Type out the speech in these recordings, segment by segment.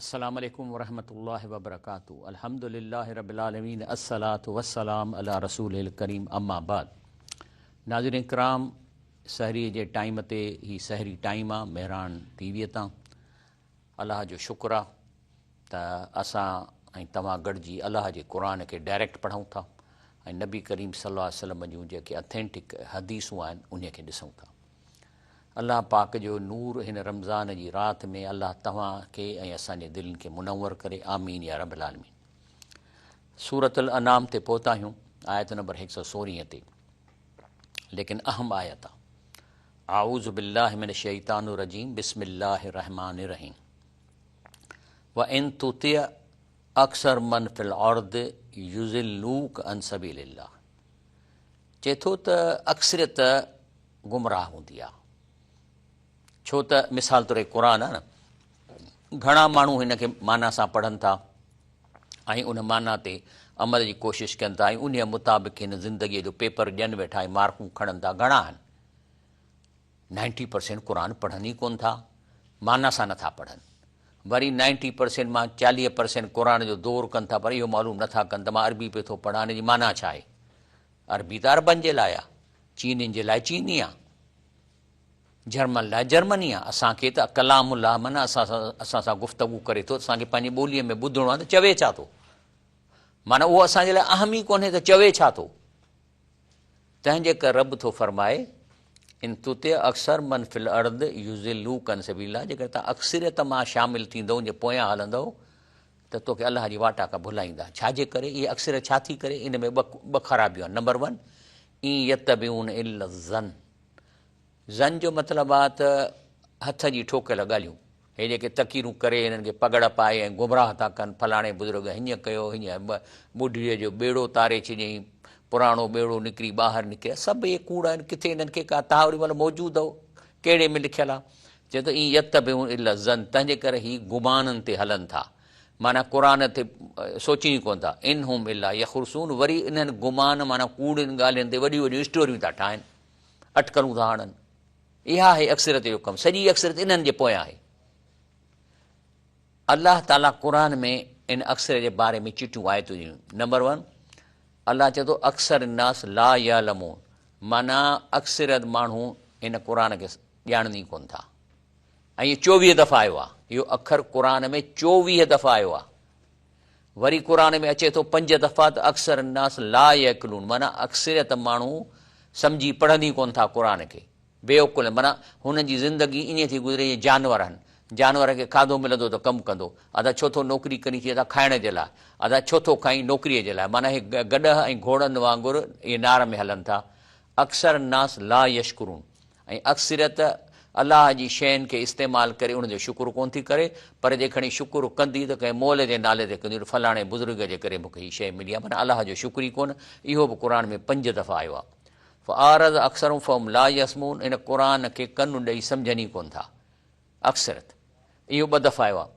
السلام عليڪم ورحمة الله وبرڪاته الحمد لله رب العالمين الصلوة والسلام علي رسوله الڪريم اما بعد ناظرين ڪرام سحري جي ٽائيم تي هي سحري ٽائيم آ مهراڻ ٽي وي تان الله جو شڪر آ ته اسان ۽ توهان گڏجي الله جي قرآن کي ڊائريڪٽ پڙهون ٿا ۽ نبي ڪريم صلي الله عليه وسلم جون جيڪي اٿينٽڪ حديثون آهن انهي کي ڏسون ٿا. الله پاڪ جو نور هن رمضان جي رات ۾ الله توهان کي ۽ اسان جي دلين کي منور ڪري آمين يا رب العالمين. سورة الانعام تي پهتا آهيون آيت نمبر هڪ سؤ سورهين تي ليڪن اهم آيت آ. اعوذ بالله من الشيطان الرجيم بسم الله الرحمن الرحيم وان تطيع اڪثر من في الارض يضلوك عن سبيل الله چئي ٿو ته اڪثريت گمراهه هوندي آ. ڇو ته مثال طور هي قرآن آ نه گهڻا ماڻهو هن کي معنيٰ سان پڙهن ٿا ۽ ان معنيٰ تي عمل جي ڪوشش ڪن ٿا ۽ انهيء مطابق هن زندگيء جو پيپر ڏين ويٺا ۽ مارڪون کڻن ٿا. گهڻا آهن نائنٽي پرسينٽ قرآن پڙهن ئي ڪونه ٿا، معنيٰ سان نٿا پڙهن. وري نائنٽي پرسينٽ مان 40 پرسينٽ قرآن جو دور ڪن ٿا پر اهو معلوم نٿا ڪن ته مان عربي پيو ٿو پڙهان ان جي معنيٰ ڇا آهي. عربي ته عربن جي لاء آ، چينين جي لاء چيني آ، جرمن لاء جرمني آ، اسان کي ته ڪلام الله معنيٰ اسان سان گفتگو ڪري ٿو، اسان کي پنهنجي ٻوليء ۾ ٻڌڻو آ ته چوي ڇا ٿو، معنيٰ اهو اسان جي لاء اهم ئي ڪونهي ته چوي ڇا ٿو. تنهن جي ڪري رب ٿو فرمائي، ان تطع اڪثر من في الارض يضلوک عن سبيل الله جيڪڏهن توهان اڪثريت مان شامل ٿيندؤ ان جي پويان هلندؤ ته توکي الله جي واٽا کان ڀلائيندا. ڇا جي ڪري؟ اهي اڪثريت ڇا ٿي ڪري؟ ان ۾ ٻه خرابيون آهن. نمبر ون، ان يتبعون الا الظن. ظن جو مطلب آهي ته هٿ جي ٺوڪيل ڳالهيون. هي جيڪي تقريرون ڪري هنن کي پڳڙ پائي ۽ گمراهه ٿا ڪن، فلاڻي بزرگ هيئن ڪيو، هيئن ٻڍڙيء جو ٻيڙو تاري ڇڏيائين، پراڻو ٻيڙو نڪري ٻاهر نڪري، سڀ اهي ڪوڙ آهن، ڪٿي هنن کي ڪا تها اوڏي مهل موجود هو، ڪهڙي ۾ لکيل آهي؟ چئي ٿو ان يتبعون الا الظن تنهن جي ڪري هي گمانن تي هلن ٿا معنيٰ قرآن تي سوچين ئي ڪونه ٿا ان هم الا يخرصون وري انهن گمان معنيٰ ڪوڙين ڳالهين تي وڏيون وڏيون اسٽوريون ٿا ٺاهن اٽڪلون ٿا هڻن اها آهي اڪثريت جو ڪم سڄي اڪثريت انهن جي پويان آهي الله تعاليٰ قرآن ۾ ان اڪثريت جي باري ۾ چٽيون آيتون ڏنيون نمبر ون الله چئي ٿو اڪثر الناس لا يعلمون معنيٰ اڪثريت ماڻهو ان قرآن کي ڄاڻن ئي ڪونه ٿا ۽ اهو 24 دفعا آيو آهي. اهو اکر قرآن ۾ 24 دفعا آيو آهي. وري قرآن ۾ اچي ٿو 5 دفعا ته اڪثر الناس لا يعقلون معنيٰ اڪثريت ماڻهو سمجهي پڙهن ئي ڪونه ٿا قرآن کي. بي عقل آهن معنيٰ هنن جي زندگي ائين ٿي گذري جيئن جانور آهن. جانور کي کاڌو ملندو ته ڪم ڪندو. ادا ڇو ٿو نوڪري ڪرين ٿي ادا کائڻ جي لاء. ادا ڇو ٿو کائين نوڪريء جي لاء. معنيٰ هي گڏهه ۽ گهوڙن وانگر اهي نار ۾ هلن ٿا. اڪثر الناس لا يشڪرون ۽ اڪثريت الله جي شين کي استعمال ڪري ان جو شڪر ڪونه ٿي ڪري پر جي کڻي شڪر ڪندي ته ڪنهن مئل جي نالي تي ڪندي فلاڻي بزرگ جي ڪري مون کي هي شيء ملي آهي معنيٰ الله جو شڪر ئي ڪونه اهو به قرآن ۾ 5 دفعا آيو آهي فاعرض اڪثرهم فهم لا يسمعون ان قرآن کي ڪن ڏئي سمجهن ئي ڪونه ٿا اڪثريت اهو 2 دفعا آيو آهي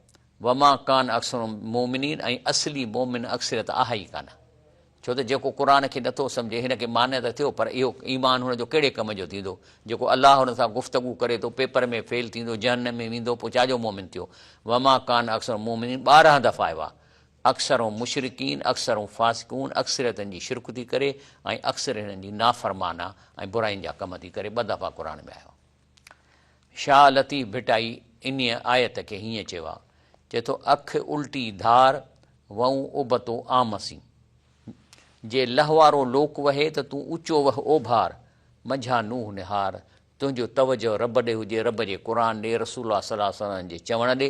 وما ڪان اڪثرهم مؤمنين ۽ اصلي مؤمن اڪثريت آهي ئي ڪانه ڇو ته جيڪو قرآن کي نٿو سمجهي هن کي معنيٰ ته ٿيو پر اهو ايمان هن جو ڪهڙي ڪم جو ٿيندو جيڪو الله هن سان گفتگو ڪري ٿو پيپر ۾ فيل ٿيندو جهنم ۾ ويندو پوء ڇا جو مؤمن ٿيو وما ڪان اڪثرهم مؤمنين 12 دفعا آيو آهي اڪثرهم مشرڪين اڪثرهم فاسقون اڪثريت هن جي شرڪ ٿي ڪري ۽ اڪثر هنن جي نافرمانا ۽ براين جا ڪم ٿي ڪري 2 دفعا قرآن ۾ آيو آهي. شاهه لطيف ڀٽائي انهيء آيت کي هيئن چيو آهي، چئي ٿو، اک الٽي ڌار، وئون ابتو عام سين. جي لهوارو لوڪ وهي ته تون اوچو وهه اوڀار، منجهان نوح نهار. تنهنجو توجهه رب ڏي هجي، رب جي قرآن ڏي، رسول الله صلي الله عليه وسلم جي چوڻ ڏي،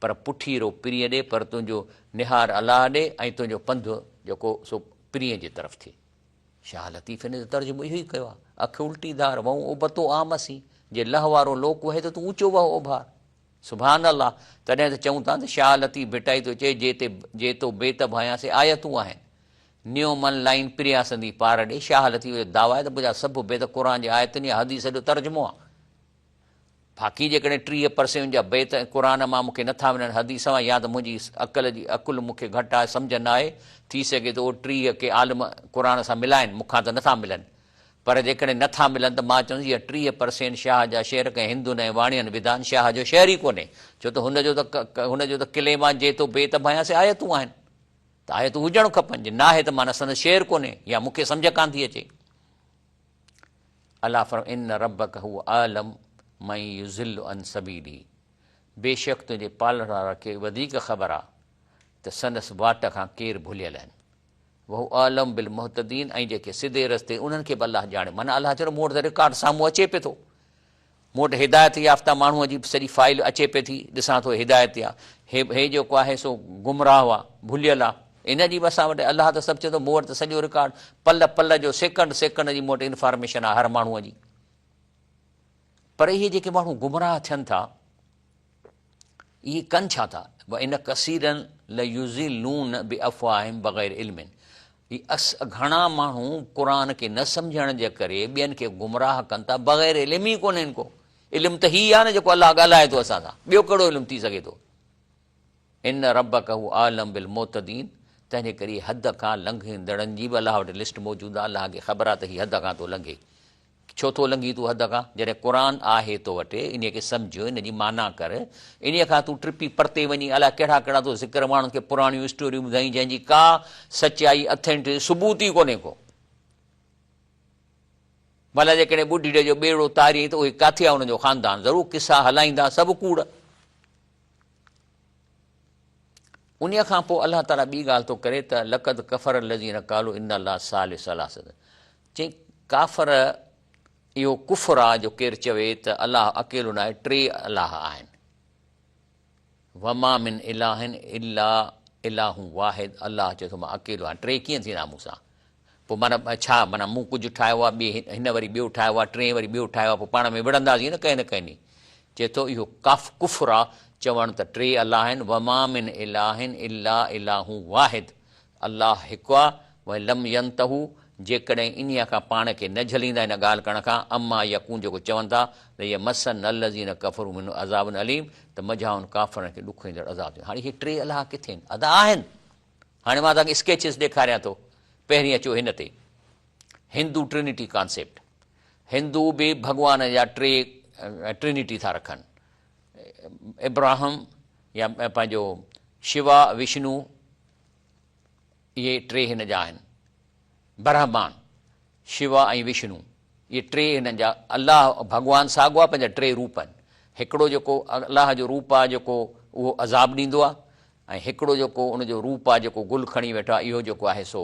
پر پٺيرو پرينء ڏي، پر تنهنجو نهار الله ڏي ۽ تنهنجو پنڌ جيڪو سو پرينء جي طرف ٿئي. شاهه لطيف ان جو ترجمو اهو ئي ڪيو آهي، اک الٽي ڌار، وئون ابتو عام اسين، جي لهه وارو لوڪ وهي ته تون اوچو وهه اوڀار. سبحان الله! تڏهن ته چئون ٿا ته شاهه لطيف ڀٽائي ٿو چئي، جي تي جي تو بيت ڀانيان سي آيتون آهن. نيو من لائين پريان سندي پار ڏي. شاهه لطيف جو دعويٰ آهي ته منهنجا سڀ بيت قرآن جي آيتن يا حديث جو ترجمو آهي. باقي جيڪڏهن 30 پرسينٽ جا بيت قرآن مان مون کي نٿا ملن حديث مان يا ته منهنجي عقل جي عقل مون کي گهٽ آهي سمجهه نه آهي ٿي سگهي ٿو اهي 30 ڪي عالم قرآن سان ملائن مون کان ته نٿا ملن پر جيڪڏهن نه ٿا ملن ته مان چوندس اها 30 پرسينٽ شاهه جا شعر ڪنهن هندن ۽ واڻين وڌا آهن، شاهه جو شعر ئي ڪونهي، ڇو ته هن جو ته هن جو ته ڪليم آهي جي تو بيت ڀانيان سي آيتون آهن ته آيتون هجڻ کپن، جي ناهي ته معنيٰ سندس شعر ڪونهي يا مون کي سمجهه ڪانه ٿي اچي. الله فرمائي ان ربک هو اعلم من يضل عن سبيله بيشڪ تنهنجي پالڻهار کي وڌيڪ خبر آهي ته سندس واٽ کان ڪير ڀليل آهن. وهو اعلم بالمهتدين ۽ جيڪي سڌي رستي انهن کي به الله ڄاڻي معنيٰ الله چيو مون وٽ ته رڪارڊ سامهون اچي پئي ٿو مون وٽ هدايت يافته ماڻهوء جي سڄي فائل اچي پئي ٿي ڏسان ٿو هدايت يا هي هي جيڪو آهي سو گمراهه آهي ڀليل آهي ان جي به اسان وٽ الله ته سڀ چئي ٿو مون وٽ ته سڄو رڪارڊ پل پل جو سيڪنڊ سيڪنڊ جي مون وٽ انفارميشن آهي هر ماڻهوء جي پر اهي جيڪي ماڻهو گمراهه ٿين ٿا اهي ڪن ڇا ٿا؟ وان ڪثيرا ليضلون بافواههم بغير علم هي گهڻا ماڻهو قرآن کي نه سمجهڻ جي ڪري ٻين کي گمراهه ڪن ٿا بغير علم ئي ڪونهن ڪو علم ته هي آهي نه جيڪو الله ڳالهائي ٿو اسان سان ٻيو ڪهڙو علم ٿي سگهي ٿو ان ربک هو اعلم بالمعتدين تنهن جي ڪري حد کان لنگهندڙن جي به الله وٽ لسٽ موجود آهي الله کي خبر آهي ته هي حد کان ٿو لنگهي ڇو ٿو لنگهين تون حد کان؟ جڏهن قرآن آهي تو وٽ، انهيء کي سمجهه، ان جي معنيٰ ڪر، انهيء کان تون ٽپي پرتي وڃي الائي ڪهڙا ڪهڙا ٿو ذڪر ماڻهن کي پراڻيون اسٽوريون ٻڌائين جنهن جي ڪا سچائي اٿينٽ ثبوت ئي ڪونهي ڪو. ڀلا جيڪڏهن ٻڍڙي جو ٻيڙو تاريائين ته اهي ڪاٿي آ انهن جو خاندان؟ ضرور قصا هلائيندا سڀ ڪوڙ. انهيء کان پوء الله تعاليٰ ٻي ڳالهه ٿو ڪري ته لقد ڪفر الذين قالوا ان الله ثالث ثلاثة چئي ڪافر اهو ڪفر آ جو ڪير چوي ته الله اڪيلو ناهي ٽي الله آهن وما من اله الا اله واحد الله چئي ٿو مان اڪيلو آهيان ٽي ڪيئن ٿيندا مون سان پوء معنيٰ ڇا معنيٰ مون ڪجهه ٺاهيو آهي ٻئي هن وري ٻيو ٺاهيو آهي ٽئين وري ٻيو ٺاهيو آهي پوء پاڻ ۾ وڙهنداسين نه ڪنهن نه ڪنهن ڏينهن. چئي ٿو اهو ڪاف ڪفر آ چوڻ ته ٽي الله آهن وما من اله الا اله واحد الله هڪ آ وان لم ينتهو جيڪڏهن انهيء کان پاڻ کي نه جهليندا ان ڳالهه ڪرڻ کان عما يقون جيڪو چون ٿا ليمسن الذين ڪفروا منهم عذاب اليم ته منجهائن ڪافرن کي ڏکوئيندڙ عذاب ٿيندو هاڻي اهي ٽي الله ڪٿي آهن ادا آهن هاڻي مان توهان کي اسڪيچز ڏيکاريان ٿو. پهرين اچو هن تي. هندو ٽرنٽي ڪانسيپٽ. هندو به ڀڳوان جا ٽي ٽرنٽي ٿا رکن. ابراهم يا پنهنجو شوا، وشنو اهي ٽي هن جا آهن. برهمان، شوا ۽ وشنو اهي ٽي هنن جا الله ڀڳوان ساڳو آهي پنهنجا ٽي روپ آهن. هڪڙو جيڪو الله جو روپ آهي جيڪو اهو عذاب ڏيندو آهي ۽ هڪڙو جيڪو ان جو روپ آهي جيڪو گل کڻي ويٺو آهي اهو جيڪو آهي سو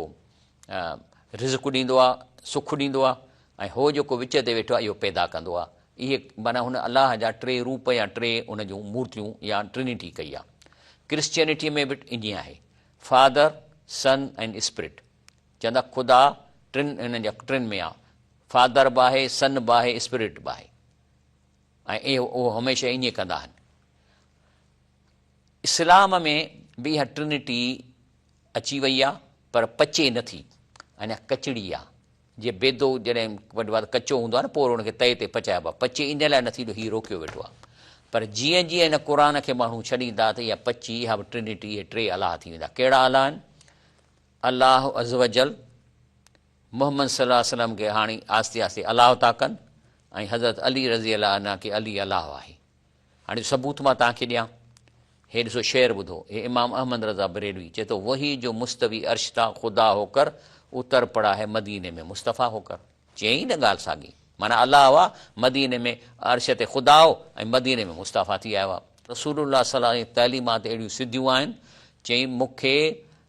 رزق ڏيندو آهي سک ڏيندو آهي ۽ هو جيڪو وچ تي ويٺو آهي اهو پيدا ڪندو آهي اهي معنيٰ هن الله جا ٽي روپ يا ٽي ان جون مورتيون يا ٽرنٽي ڪئي آهي ڪرسچينٽي ۾ به ائين آهي فادر سن ۽ اسپرٽ چوندا خدا ٽن هنن جا ٽن ۾ آهي فادر به آهي سن به آهي اسپرٽ به آهي ۽ اهو هميشه ائين ڪندا آهن اسلام ۾ به اها ٽرنٽي اچي وئي آ پر پچي نه ٿي اڃا ڪچڙي آ جيئن بيدو جڏهن وڍبو آ ته ڪچو هوندو آ نه پوء ان کي تئي تي پچائبو آ پچي ان لاء نه ٿي جو هي روڪيو ويٺو آ پر جيئن جيئن هن قرآن کي ماڻهو ڇڏيندا ته اها پچي اها به ٽرنٽي اهي ٽي الله ٿي ويندا ڪهڙا الله آهن الله عزوجل محمد صلي الله عليه وسلم کي هاڻي آهستي آهستي الله ٿا ڪن ۽ حضرت علي رضي الله عنه کي علي الله آهي هاڻي ثبوت مان توهان کي ڏيان. هي ڏسو شعر ٻڌو. هي امام احمد رضا بريلوي چئي ٿو وهي جو مستوي عرش تا خدا هوڪر اتر پڙا هي مديني ۾ مصطفيٰ هوڪر. چيائين نه ڳالهه ساڳي. معنيٰ الله هئا مديني ۾ عرش تي خدا هو ۽ مديني ۾ مصطفيٰ ٿي آيو آهي. رسول الله صلي الله عليه وسلم جي تعليمات اهڙيون سڌيون آهن. چيائين مون کي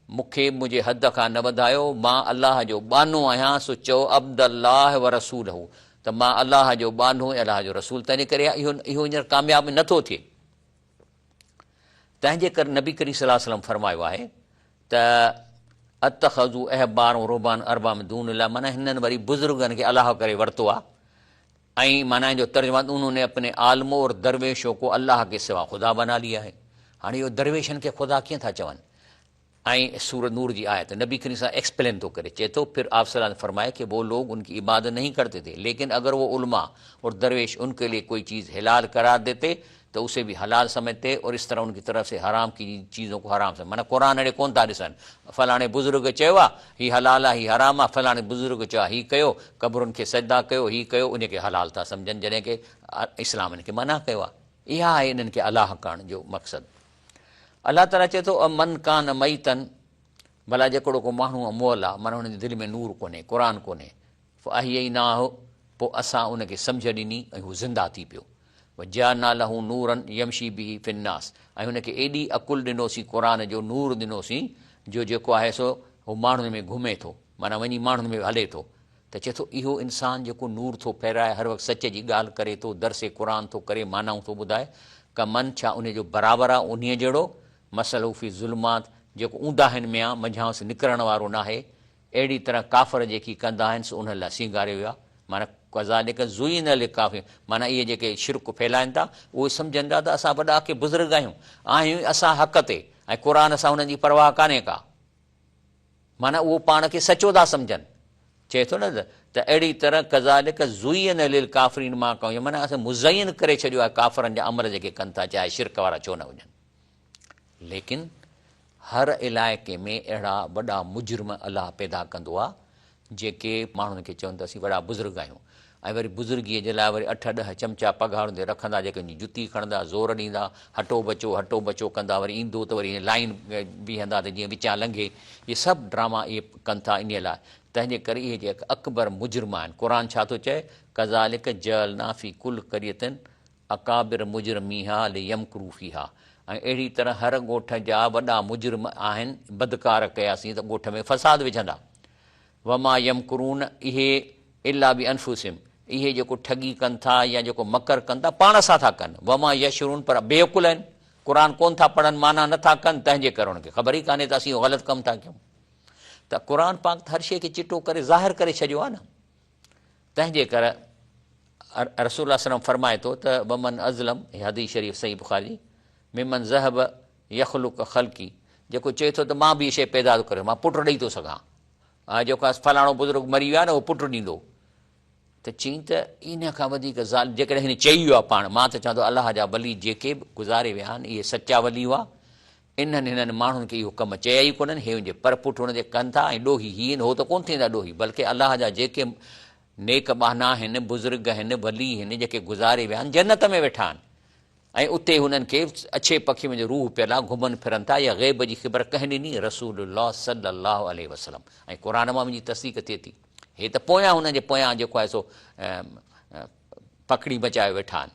مون کي منهنجي حد کان نه وڌايو، مان الله جو ٻانهو آهيان، سو چئو عبدالله ورسوله ته مان الله جو ٻانهو ۽ الله جو رسول، تنهنجي ڪري اهو اهو هينئر ڪامياب نه ٿو ٿئي. تنهنجي ڪري نبي ڪريم صلي الله عليه وسلم فرمايو آهي ته اتخذوا احبار ورهبان اربابا من دون الله معنيٰ هنن وري بزرگن کي الله ڪري ورتو آهي ۽ معنيٰ جو ترجمه انهون ني اپني عالمو اور درويشو ڪو الله ڪي سوا خدا بنا ليا هي هاڻي اهو درويشن کي خدا ڪيئن ٿا چون ۽ سورة نور جي آيت نبي ڪريم صلي ايڪسپلين ٿو ڪري چئي ٿو پھر آپ صلي الله فرمايا ڪي وو لوگ ان ڪي عبادت نهين ڪرتي ٿي ليڪن اگر وو علماء اور درويش ان ڪي ليي ڪوئي چيز حلال قرار ديتي ته اسي به حلال سمجهتي اور اس طرح ان ڪي طرف سي حرام ڪي چيزون ڪو حرام سمجهتي معنيٰ قرآن ڏي ڪونه ٿا ڏسن فلاڻي بزرگ چيو آ هي حلال آ هي حرام آ فلاڻي بزرگ چيو آ هي ڪيو قبرن کي سجدا ڪيو هي ڪيو ان کي حلال ٿا سمجهن جڏهن ڪي اسلام ان کي منع ڪيو آ اها آهي انهن کي الله ڪرڻ جو مقصد الله تعاليٰ چئي ٿو امن ڪان ميتن ڀلا جيڪڙو ڪو ماڻهو مئل آ معنيٰ هن جي دل ۾ نور ڪونهي قرآن ڪونهي فاحييناه پوء اسان ان کي سمجهه ڏني ۽ هو زنده ٿي پيو. وجعلنا له نورا يمشي به في الناس ۽ هن کي ايڏي عقل ڏنوسين قرآن جو نور ڏنوسين جو جيڪو آهي سو هو ماڻهن ۾ گهمي ٿو معنيٰ وڃي ماڻهن ۾ هلي ٿو ته چئي ٿو اهو انسان جيڪو نور ٿو ڦهرائي هر وقت سچ جي ڳالهه ڪري ٿو درس قرآن ٿو ڪري معنائون ٿو ٻڌائي ڪمن ڇا انهي جو برابر آهي انهي جهڙو مثله في الظلمات جيڪو اونداهين ۾ آهي منجهانئس نڪرڻ وارو ناهي اهڙي طرح ڪافر جيڪي ڪندا آهن سو انهن لاء سينگاريو ويو آهي، معنيٰ ڪذالڪ زين للڪافرين معنيٰ اهي جيڪي شرڪ ڦهلائن ٿا اهي سمجهن ٿا ته اسان وڏا ڪي بزرگ آهيون، آهيون ئي اسان حق تي ۽ قرآن سان انهن جي پرواهه ڪانهي ڪا. معنيٰ اهو پاڻ کي سچو ٿا سمجهن. چئي ٿو نه ته اهڙي طرح ڪذالڪ زين للڪافرين ما ڪانوا معنيٰ اسان مزين ڪري ڇڏيو آهي ڪافرن جا عمل جيڪي ڪن ٿا چاهي شرڪ وارا ڇو نه هجن. ليڪن هر علائقي ۾ اهڙا وڏا مجرم الله پيدا ڪندو آ جيڪي ماڻهن کي چون ته اسين وڏا بزرگ آهيون ۽ وري بزرگيء جي لاء وري اٺ ڏهه چمچا پگهارن تي رکندا جيڪي ان جي جتي کڻندا زور ڏيندا هٽو بچو هٽو بچو ڪندا وري ايندو ته وري لائين بيهندا ته جيئن وچان لنگهي اهي سڀ ڊراما اهي ڪن ٿا انهيء لاء تنهن جي ڪري اهي جيڪي اڪبر مجرم آهن قرآن ڇا ٿو چئي ڪذالڪ جعلنا في ڪل قرية اڪابر مجرميها ليمڪروا فيها ۽ اهڙي طرح هر ڳوٺ جا وڏا مجرم آهن بدڪار ڪياسين ته ڳوٺ ۾ فساد وجهندا. وما يمڪرون اهي الا بانفسهم اهي جيڪو ٺڳي ڪن ٿا يا جيڪو مڪر ڪن ٿا پاڻ سان ٿا ڪن. وما يشعرون پر بي عقل آهن قرآن ڪونه ٿا پڙهن معنيٰ نه ٿا ڪن تنهن جي ڪري انهن کي خبر ئي ڪانهي ته اسين اهو غلط ڪم ٿا ڪيون ته قرآن پاڪ ته هر شيء کي چٽو ڪري ظاهر ڪري ڇڏيو آهي نه. تنهن جي ڪري رسول الله صلعم فرمائي ٿو ته ومن اظلم، هي حديث شريف صحيح بخاري جي، ممن ذهب يخلق خلقي، جيڪو چئي ٿو ته مان به هي شيء پيدا ٿو ڪري مان پٽ ڏئي ٿو سگهان، جيڪو فلاڻو بزرگ مري ويو آهي نه اهو پٽ ڏيندو، ته چئين ته ان کان وڌيڪ ظالم جيڪڏهن هن چئي ويو آهي پاڻ، مان ته چوان ٿو الله جا ولي جيڪي به گذاري ويا آهن اهي سچا ولي هئا، انهن هنن ماڻهن کي اهو ڪم چيا ئي ڪونهن، هي ان جي پر پٺ هن جي ڪن ٿا ۽ ڏوهي هي آهن، هو ته ڪونه ٿيندا ڏوهي، بلڪه الله جا جيڪي نيڪ ٻانها آهن، بزرگ آهن، ولي آهن، جيڪي گذاري ويا آهن، جنت ۾ ويٺا آهن ۽ اتي هنن کي اڇي پکي ۾ جو روح پيل آهي، گهمن ڦرن ٿا، اها غيب جي خبر ڪنهن ڏني؟ رسول الله صلي الله عليه وسلم ۽ قرآن مان ان جي تصديق ٿئي ٿي. هي ته پويان هنن جي پويان جيڪو آهي سو پکڙي مچايو ويٺا آهن.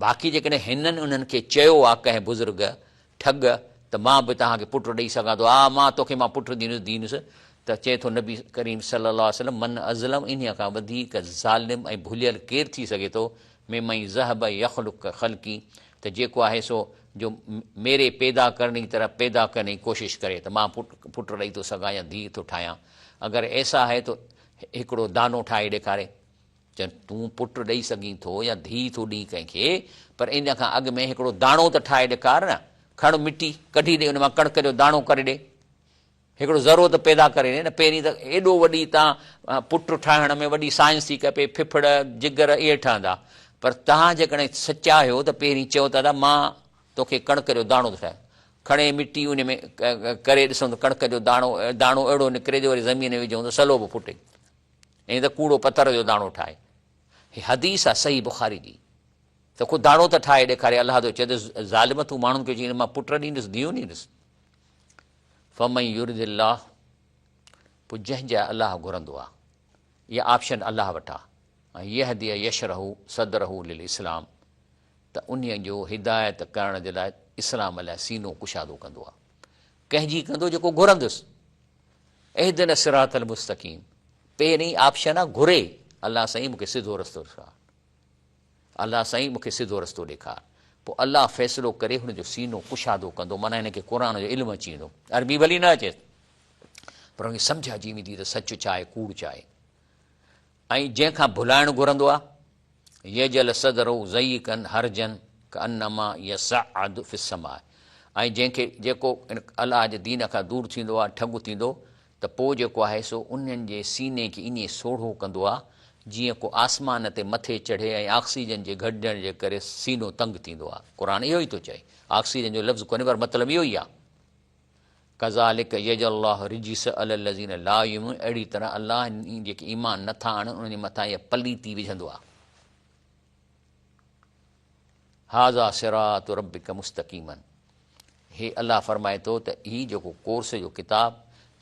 باقي جيڪڏهن هنن انهن کي چيو آ ڪنهن بزرگ، ٺڳ، ته مان به توهان کي پٽ ڏئي سگهان ٿو، آ مان توکي مان پٽ ڏيندس دينس، ته چئي ٿو نبي ڪريم صلي الله عليه وسلم من اظلم انهيء کان وڌيڪ ظالم ۽ ڀليل ڪير ٿي سگهي ٿو ممن ذهب يخلق ڪخلقي ته جيڪو آهي سو جو ميري پيدا ڪرڻي طرح پيدا ڪرڻ جي ڪوشش ڪري ته مان پٽ ڏئي ٿو سگهان يا ڌيء ٿو ٺاهيان اگر ايسا آهي تو هڪڙو دانو ٺاهي ڏيکاري. چون تون پٽ ڏئي سگهين ٿو يا ڌيء ٿو ڏين ڪنهن کي، پر ان کان اڳ ۾ هڪڙو داڻو ته ٺاهي ڏيکار نه. کڻ مٽي ڪڍي ڏي، ان مان ڪڻڪ جو داڻو ڪري ڏي. هڪڙو ذرو ته پيدا ڪري ڏي نه. پهرين ته ايڏو وڏي تان پٽ ٺاهڻ ۾ وڏي سائنس ٿي کپي، ڦڦڙ، جگر اهي ٺهندا. پر توهان جيڪڏهن سچا آهيو ته پهرين چئو ته ادا مان توکي ڪڻڪ جو داڻو ٿو ٺاهيان. کڻي مٽي ان ۾ ڪري ڏسون ته ڪڻڪ جو داڻو داڻو اهڙو نڪري جو وري زمين ۾ وجهون ته سلو به ڦٽي. ائين ته ڪوڙو پٿر جو داڻو ٺاهي. هي حديث آ صحيح بخاري جي. ته ڪو داڻو ته ٺاهي ڏيکاري الله ٿو چئي ته ظالم تون ماڻهن کي چئين مان پٽ ڏيندس ڌيئون ڏيندس. فمن يرد الله پوء جنهن جي الله گهرندو آ اها آپشن الله وٽ آ ۽ يهدي يشرح صدره للاسلام ته انهي جو هدايت ڪرڻ جي لاء اسلام لاء سينو ڪشادو ڪندو آ. ڪنهن جي ڪندو جيڪو گهرندس. اهدنا الصراط المستقيم پهرين آپشن آ گهري الله سائين مونکي سڌو رستو ڏيکار الله سائين مونکي سڌو رستو ڏيکار پوء الله فيصلو ڪري هن جو سينو ڪشادو ڪندو معنيٰ هن کي قرآن جو علم اچي ويندو عربي ڀلي نه اچيس پر هن کي سمجهه اچي ويندي ته سچ ڇا آهي ڪوڙ ڇا آهي ۽ جنهن کان ڀلائڻ گهرندو آ يجعل صدره ضيقا حرجا ڪانما يصعد في السماء ۽ جنهن کي جيڪو الله جي دين کان دور ٿيندو آ ٺڳ ٿيندو ته پوء جيڪو آهي سو انهن جي سيني کي ائين سوڙهو ڪندو آ جيئن ڪو آسمان تي مٿي چڙهي ۽ آڪسيجن جي گهٽجڻ جي ڪري سينو تنگ ٿيندو آهي. قرآن اهو ئي ٿو چئي. آڪسيجن جو لفظ ڪونهي پر مطلب اهو ئي آهي. ڪذالڪ يجعل الله الرجس علي الذين لا يؤمنون اهڙي طرح الله جيڪي ايمان نه ٿا آڻن انهن جي مٿان اها پليتي وجهندو آهي. هذا صراط ربک مستقيما هي الله فرمائي ٿو ته هي جيڪو ڪورس جو ڪتاب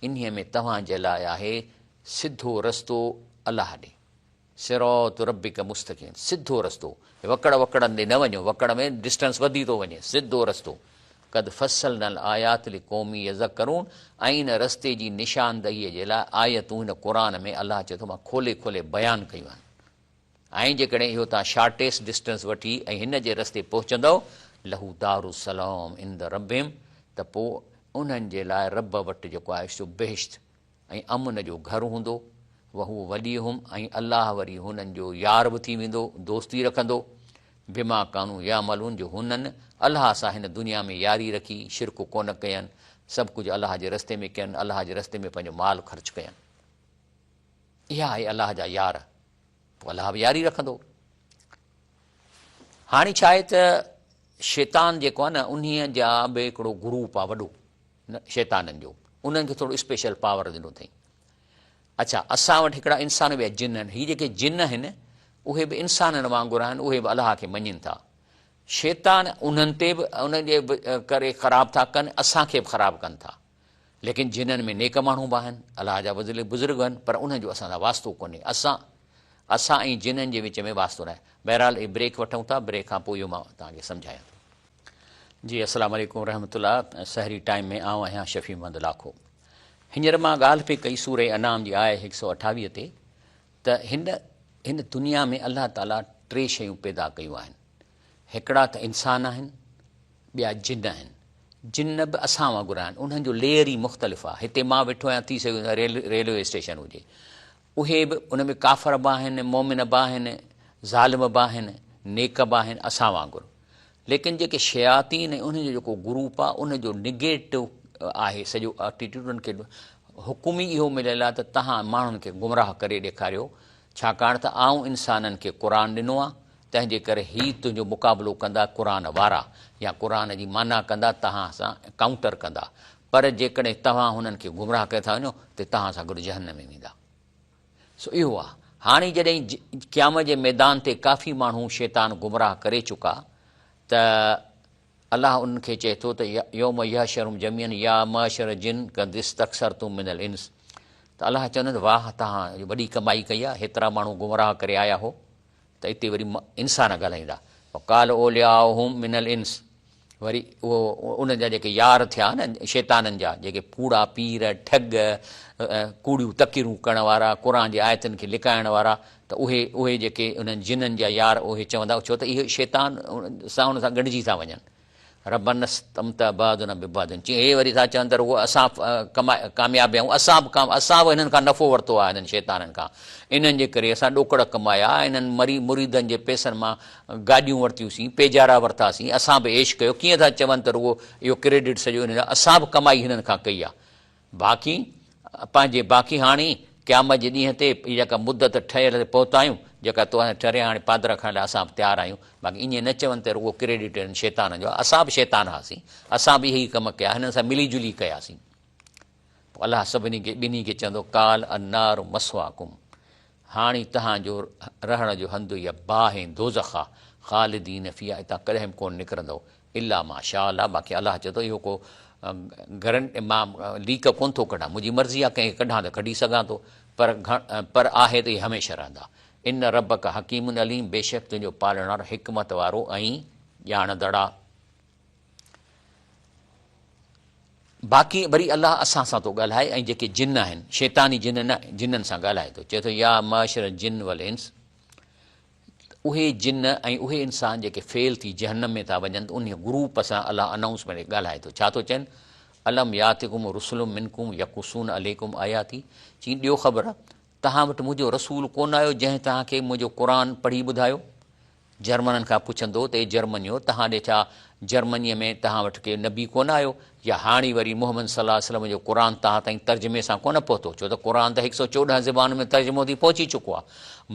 انهي ۾ توهان جي لاء آهي سڌو رستو الله ڏي. صراط ربک مستقيم سڌو رستو وڪڙ وڪڙن ڏي نه وڃو وڪڙ ۾ ڊسٽنس وڌي ٿو وڃي سڌو رستو قد فصلنا الآيات لقوم يذڪرون ۽ ان رستي جي نشاندهي جي لاء آيتون هن قرآن ۾ الله چئي ٿو مان کولي کولي بيان ڪيون آهن ۽ جيڪڏهن اهو توهان شارٽيسٽ ڊسٽنس وٺي ۽ هن جي رستي پهچندؤ له دار السلام عند ربهم ته پوء انهن جي لاء رب وٽ جيڪو آهي سو بهشت ۽ امن جو گهر هوندو، وهو وليهم ۽ الله وري هنن جو يار به ٿي ويندو، دوستي رکندو، بما ڪانوا يعملون جو هنن الله سان هن دنيا ۾ ياري رکي، شرڪ ڪونه ڪين، سڀ ڪجهه الله جي رستي ۾ ڪين، الله جي رستي ۾ پنهنجو مال خرچ ڪين. اها آهي الله جا يار، پوء الله به ياري رکندو. هاڻي ڇا آهي ته شيطان جيڪو آهي نه انهيء جا به هڪڙو گروپ آهي وڏو، شيطانن جو انهن کي ٿورو اسپيشل پاور ڏنو اٿئي. اڇا اسان وٽ هڪڙا انسان ٻيا جن آهن، هي جيڪي جن آهن اهي به انسانن وانگر آهن، اهي به الله کي مڃين ٿا. شيطان انهن تي به انهن جي به ڪري خراب ٿا ڪن، اسان کي به خراب ڪن ٿا. ليڪن جنن ۾ نيڪ ماڻهو به آهن، الله جا بزرگ بزرگ آهن، پر انهن جو اسان سان واسطو ڪونهي. اسان اسان ۽ جنن جي وچ ۾ واسطو ناهي. بهرحال هي بريڪ وٺون ٿا، بريڪ کان پوء اهو مان توهان کي سمجهايان ٿو. جي السلام عليڪم ورحمة الله سحري ٽائيم ۾ آئون آهيان شفيع محمد لاکو هينئر مان ڳالهه پئي ڪئي سوره انعام جي آية هڪ سؤ اٺاويهه تي ته هن هن دنيا ۾ الله تعالي ٽي شيون پيدا ڪيون آهن هڪڙا ته انسان آهن ٻيا جن آهن جن به اسان وانگر آهن انهن جو ليئر ئي مختلف آهي هتي مان ويٺو آهيان ٿي سگهي ريلوي اسٽيشن هجي اهي به ان ۾ ڪافر به آهن، مؤمن به آهن، ظالم به آهن، نيڪ به آهن اسان وانگر. ليڪن جيڪي شياطين ۽ انهن جو جيڪو گروپ آهي ان جو نگيٽو آهي سڄو ايٽيٽيوڊ انهن کي حڪم ئي اهو مليل آهي ته توهان ماڻهن کي گمراهه ڪري ڏيکاريو ڇاڪاڻ ته آئون انسانن کي قرآن ڏنو آهي تنهن جي ڪري هي تنهنجو مقابلو ڪندا قرآن وارا يا قرآن جي معنيٰ ڪندا توهان سان ڪائونٽر ڪندا پر جيڪڏهن توهان هنن کي گمراهه ڪري ٿا وڃو ته توهان سان گڏ جهنم ۾ ويندا. سو اهو آهي. هاڻي جڏهن قيامت جي ميدان تي ڪافي ماڻهو شيطان گمراهه ڪري چڪا ته الله انهن کي چئي ٿو ته يوم يحشرهم جميعا يا معشر الجن قد استڪثرتم من الانس ته الله چوندو ته واهه توهان وڏي ڪمائي ڪئي آهي هيترا ماڻهو گمراهه ڪري آيا هو ته اتي وري انسان ڳالهائيندا وقال اولياؤهم من الانس وري اهو انهن جا جيڪي يار ٿيا نه شيطانن جا جيڪي ڪوڙا پير ٺڳ ڪوڙيون تقريرون ڪرڻ وارا قرآن جي آيتن کي لڪائڻ وارا ته اهي اهي جيڪي انهن جنن جا يار اهي چوندا ڇو ته اهي شيطان سان ان سان ڳنڍجي ٿا وڃن ربنا استمتع بعضنا ببعض چي اهي وري ٿا چون ته رڳو اسان ڪامياب آهيون اسان به ڪام اسان به هنن کان نفعو ورتو آهي هنن شيطانن کان انهن جي ڪري اسان ڏوڪڙ ڪمايا انهن مري مريدن جي پئسن مان گاڏيون ورتيون سين پيجارا ورتاسين اسان به عيش ڪيو ڪيئن ٿا چون ته رڳو اهو ڪريڊٽ سڄو انهن جو اسان به ڪمائي هنن کان ڪئي آهي باقي پنهنجي باقي هاڻي قيامت جي ڏينهن تي هي جيڪا مدت ٺهيل تي پهتا آهيون، جيڪا تو اسان ٺهري هاڻي پادر رکڻ لاء اسان به تيار آهيون، باقي ائين نه چون ته رڳو ڪريڊٽ هنن شيطانن جو آهي، اسان به شيطان هئاسين، اسان به اهي ئي ڪم ڪيا، هنن سان ملي جلي ڪياسين. پوء الله سڀني کي ٻنهي کي چوندو، قال النار مثواڪم، هاڻي توهان جو رهڻ جو هنڌ اها باهه ۽ دوزخ آهي، خالدين فيها اتان ڪڏهن به ڪونه نڪرندؤ، الا ما شاء الله باقي الله چئي ٿو اهو ڪو گرنٽ مان ليڪ ڪونه ٿو ڪڍان منهنجي مرضي آهي ڪنهن کي ڪڍان ته ڪڍي سگهان ٿو پر پر آهي ته اهي هميشه رهندا ان ربک حڪيم عليم بيشڪ تنهنجو پالڻهار حڪمت وارو ۽ ڄاڻندڙ آهي. باقي وري الله اسان سان ٿو ڳالهائي ۽ جيڪي جن آهن شيطاني جن نه جنن سان ڳالهائي ٿو چئي ٿو يا معشر الجن والانس اهي جن ۽ اهي انسان جيڪي فيل ٿي جهنم ۾ ٿا وڃن ته انهيء گروپ سان الله انائونسمينٽ ۾ ڳالهائي ٿو. ڇا ٿو چين؟ الم ياتڪم رسل منڪم يقصون عليڪم آياتي چين ڏيو خبر توهان وٽ منهنجو رسول ڪونه آيو جنهن توهان کي منهنجو قرآن پڙهي ٻڌايو؟ جرمنن کان پڇندو ته اي جرمنيو! توهان ڏي ڇا جرمنيء ۾ توهان وٽ ڪي نبي ڪونه آيو يا هاڻي وري محمد صلي الله عليه وسلم جو قرآن توهان تائين ترجمي سان ڪونه پهتو؟ ڇو ته قرآن ته هڪ سؤ 14 زبانن ۾ ترجمو ٿي پهچي چڪو آهي.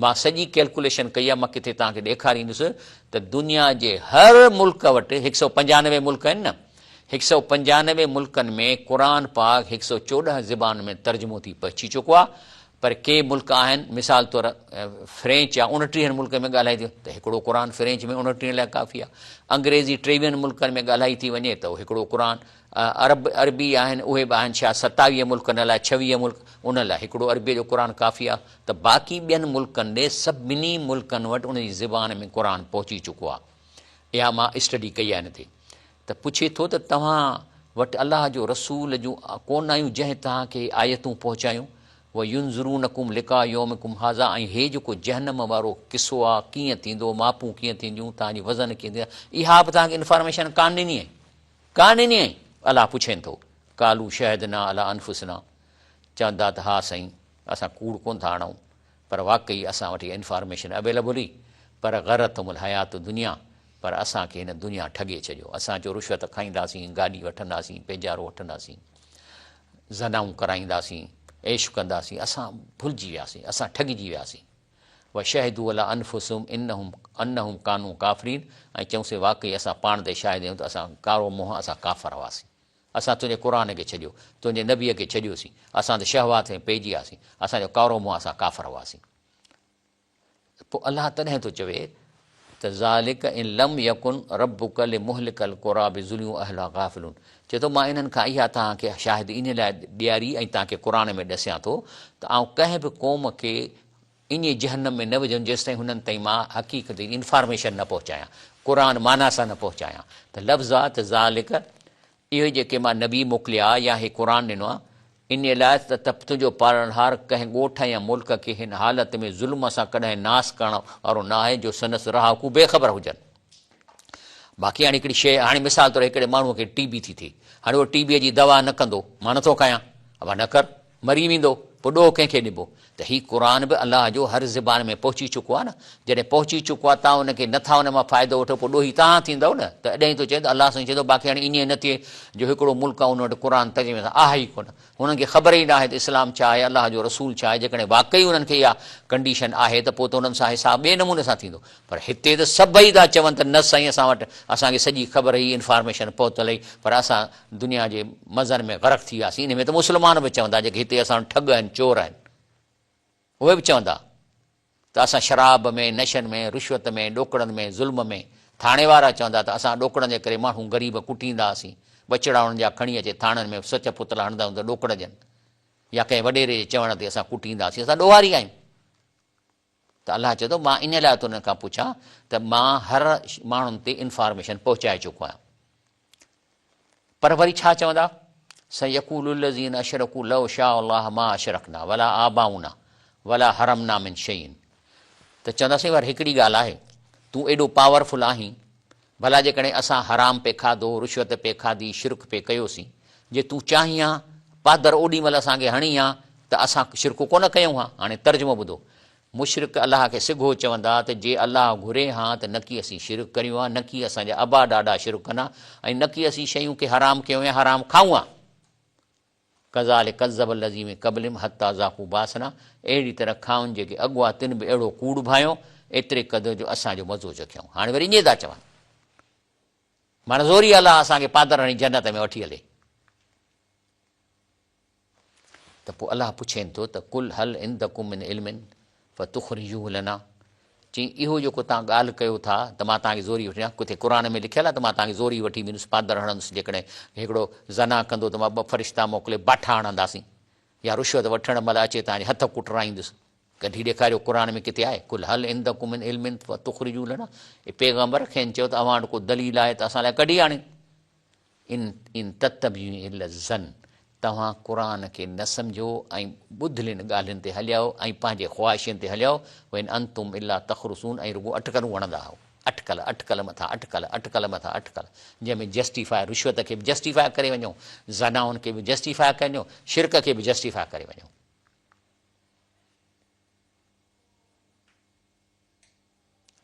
مان سڄي ڪيلڪوليشن ڪئي آهي، مان ڪٿي توهان کي ڏيکاريندس ته دنيا جي هر ملڪ وٽ هڪ سؤ 95 ملڪ آهن نه، هڪ سؤ 95 ملڪن ۾ قرآن پاڪ هڪ سؤ 14 زبانن ۾ ترجمو ٿي پهچي چڪو آهي. پر ڪي ملڪ آهن مثال طور فرينچ آ 29 ملڪن ۾ ڳالهائي ٿي ته هڪڙو قرآن فرينچ ۾ 29 لاء ڪافي آ. انگريزي 23 ملڪن ۾ ڳالهائي ٿي وڃي ته هڪڙو قرآن. عرب عربي آهن اهي به آهن شايد 27 ملڪن لاء 26 ملڪ انهن لاء هڪڙو عربيء جو قرآن ڪافي آ. ته باقي ٻين ملڪن ڏي سڀني ملڪن وٽ ان جي زبان ۾ قرآن پهچي چڪو آ. اها مان اسٽڊي ڪئي آ ان تي. ته پڇي ٿو ته توهان وٽ الله جو رسول جون ڪونه آيون جنهن توهان کي هي آيتون پهچايون؟ وينذرونڪم لقاء يومڪم هذا ۽ هي جيڪو جهنم وارو قصو آ ڪيئن ٿيندو، ماپون ڪيئن ٿينديون، توهان جي وزن ڪيئن ٿيندا، اها به توهان کي انفارميشن ڪانه ڏني آهي، ڪانه ڏني آهي. الله پڇين ٿو، قالوا شهدنا علي انفسنا چوندا ته ها سائين اسان ڪوڙ ڪونه ٿا هڻون پر واقعي اسان وٽ اها انفارميشن اويليبل هئي پر غرتهم الحياة الدنيا پر اسان کي هن دنيا ٺڳي ڇڏيو. اسان چيو رشوت کائينداسين، گاڏي وٺنداسين، پيجارو وٺنداسين، زنائون ڪرائينداسين، عيش ڪنداسين، اسان ڀلجي وياسين، اسان ٺڳجي وياسين. وشهدوا علي انفسهم انهم انهم ڪانوا ڪافرين ۽ چيون سين واقعي اسان پاڻ تي شاهد آهيون ته اسان ڪارو منهن اسان ڪافر هئاسين. اسان تنهنجي قرآن کي ڇڏيو، تنهنجي نبيء کي ڇڏيوسين، اسان ته شهوات ۾ پئجي وياسين، اسان جو ڪارو منهن اسان ڪافر هئاسين. پوء الله تڏهن ٿو چوي ته ذلک ان لم يڪن ربک لمهلڪ القري بظلم واهلها غافلون چئي ٿو مان انهن کان اها توهان کي شاهدي انهي لاء ڏياري ۽ توهان کي قرآن ۾ ڏسيان ٿو ته آئون ڪنهن به قوم کي انهي جهنم ۾ نه وجهندس جيستائين هنن تائين مان حقيقت جي انفارميشن نه پهچايان قرآن معنيٰ سان نه پهچايان ته لفظ آ ته ذلک اهي جيڪي مان نبي موڪليا يا هي قرآن ڏنو آهي، انهيء لاء ته تنهنجو پالڻهار ڪنهن ڳوٺ يا ملڪ کي هن حالت ۾ ظلم سان ڪڏهن ناس ڪرڻ وارو نه آهي جو سندس رهاڪو بي خبر هجن. باقي هاڻي هڪڙي شيء، هاڻي مثال طور هڪڙي ماڻهوء کي ٽي بي ٿي ٿئي، هاڻي اهو ٽي بيء جي دوا نه ڪندو، مان نٿو کايان، ابا نه ڪر، مري ويندو، پوء ڏوهه ڪنهن کي ڏبو؟ ته هي قرآن به الله جو هر زبان ۾ پهچي چڪو آهي نه، جڏهن پهچي چڪو آهي توهان ان کي نه ٿا ان مان فائدو وٺو پوء ڏوهي توهان ٿيندؤ نه، ته اڏهين ٿو چئي ته الله سائين چئي ٿو باقي هاڻي ائين نه ٿئي جو هڪڙو ملڪ آهي ان وٽ قرآن ترجمي سان آهي ئي ڪونه، هنن کي خبر ئي نه آهي ته اسلام ڇا آهي، الله جو رسول ڇا آهي، جيڪڏهن واقعي انهن کي اها ڪنڊيشن آهي ته پوء ته انهن سان حساب ٻئي نموني سان ٿيندو، پر هتي ته سڀئي ٿا چون ته نه سائين اسان وٽ اسان کي سڄي خبر هئي انفارميشن پهتل هئي پر اسان دنيا جي مزن ۾ غرق ٿي وياسين انهي ۾ ته مسلمان به چوندا جيڪي هتي اسان وٽ ٺڳ آهن چور آهن اهي به چوندا ته اسان شراب ۾ نشن ۾ رشوت ۾ ڏوڪڙن ۾ ظلم ۾ ٿاڻي وارا چوندا ته اسان ڏوڪڙن جي ڪري ماڻهو غريب ڪٽيندا هئاسين ٻچڙا انهن جا کڻي اچي ٿاڻن ۾ سچ پتلا هڻندا هيون ته ڏوڪڙ ڏين يا ڪنهن وڏيري جي چوڻ تي اسان ڪٽيندا هئاسين اسان ڏوهاري آهيون. ته الله چئي ٿو مان ان لاء ٿو انهن کان پڇان ته مان هر ماڻهن تي انفارميشن پهچائي چڪو آهيان. پر وري ڇا چوندا؟ سيقول الذين اشرڪوا لو شاء الله ما اشرڪنا ولا آباؤنا ولا حرمنا من شيء ته چوندا سائين ور هڪڙي ڳالهه آهي تون ايڏو پاورفل آهين ڀلا جيڪڏهن اسان حرام پئي کاڌو، رشوت پئي کاڌي، شرڪ پئي ڪيوسين، جي تون چاهين ها، پادر اوڏي مهل اسان کي هڻين ها ته اسان شرڪ ڪونه ڪيون ها. هاڻي ترجمو ٻڌو. مشرڪ الله کي سگهو چوندا ته جي الله گهري ها ته نڪي اسين شرڪ ڪريون ها، نڪي اسان جا ابا ڏاڏا شرڪ ڪن ها ۽ نڪي اسين شيون کي حرام ڪيون يا حرام کائون ها. ڪذالک ڪذب الذين من قبلهم حتي ذاقوا باسنا اهڙي طرح کائن جيڪي اڳ هئا تن به اهڙو ڪوڙ ڀانيو ايتري قدر جو اسان جو مزو چکيائون. هاڻي وري ائين ٿا چون معنيٰ زوري الله اسان کي پادر هڻي جنت ۾ وٺي هلي. ته پوء الله پڇين ٿو ته قل هل عندڪم من علم فتخرجوه لنا چيائين اهو جيڪو توهان ڳالهه ڪيو ٿا ته مان توهان کي زوري وٺي وڃان ڪٿي قرآن ۾ لکيل آهي ته مان توهان کي زوري وٺي ويندس پادر هڻندس جيڪڏهن هڪڙو زنا ڪندو ته مان ٻه فرشتا موڪلي باٺا هڻنداسين يا رشوت وٺڻ مهل اچي توهان جي هٿ ڪٽرائيندس ڪڍي ڏيکاريو قرآن ۾ ڪٿي آهي قل هل عندڪم من علم فتخرجوه لنا اي پيغمبر کين چئو ته اوهان وٽ ڪو دليل آهي ته اسان لاء ڪڍي آڻيو ان ان تتبعون الا الظن توهان قرآن کي نه سمجهو ۽ ٻڌلين ڳالهين تي هليائو ۽ پنهنجي خواهشن تي هليائو وان انتم الا تخرصون ۽ رڳو اٽڪلون هڻندا آهيو اٽڪل اٽڪل مٿان اٽڪل اٽڪل مٿان اٽڪل جنهن ۾ جسٽيفاء رشوت کي به جسٽيفاء ڪري وڃو زنائن کي به جسٽيفاء ڪري وڃو شرڪ کي به جسٽيفاء ڪري وڃو.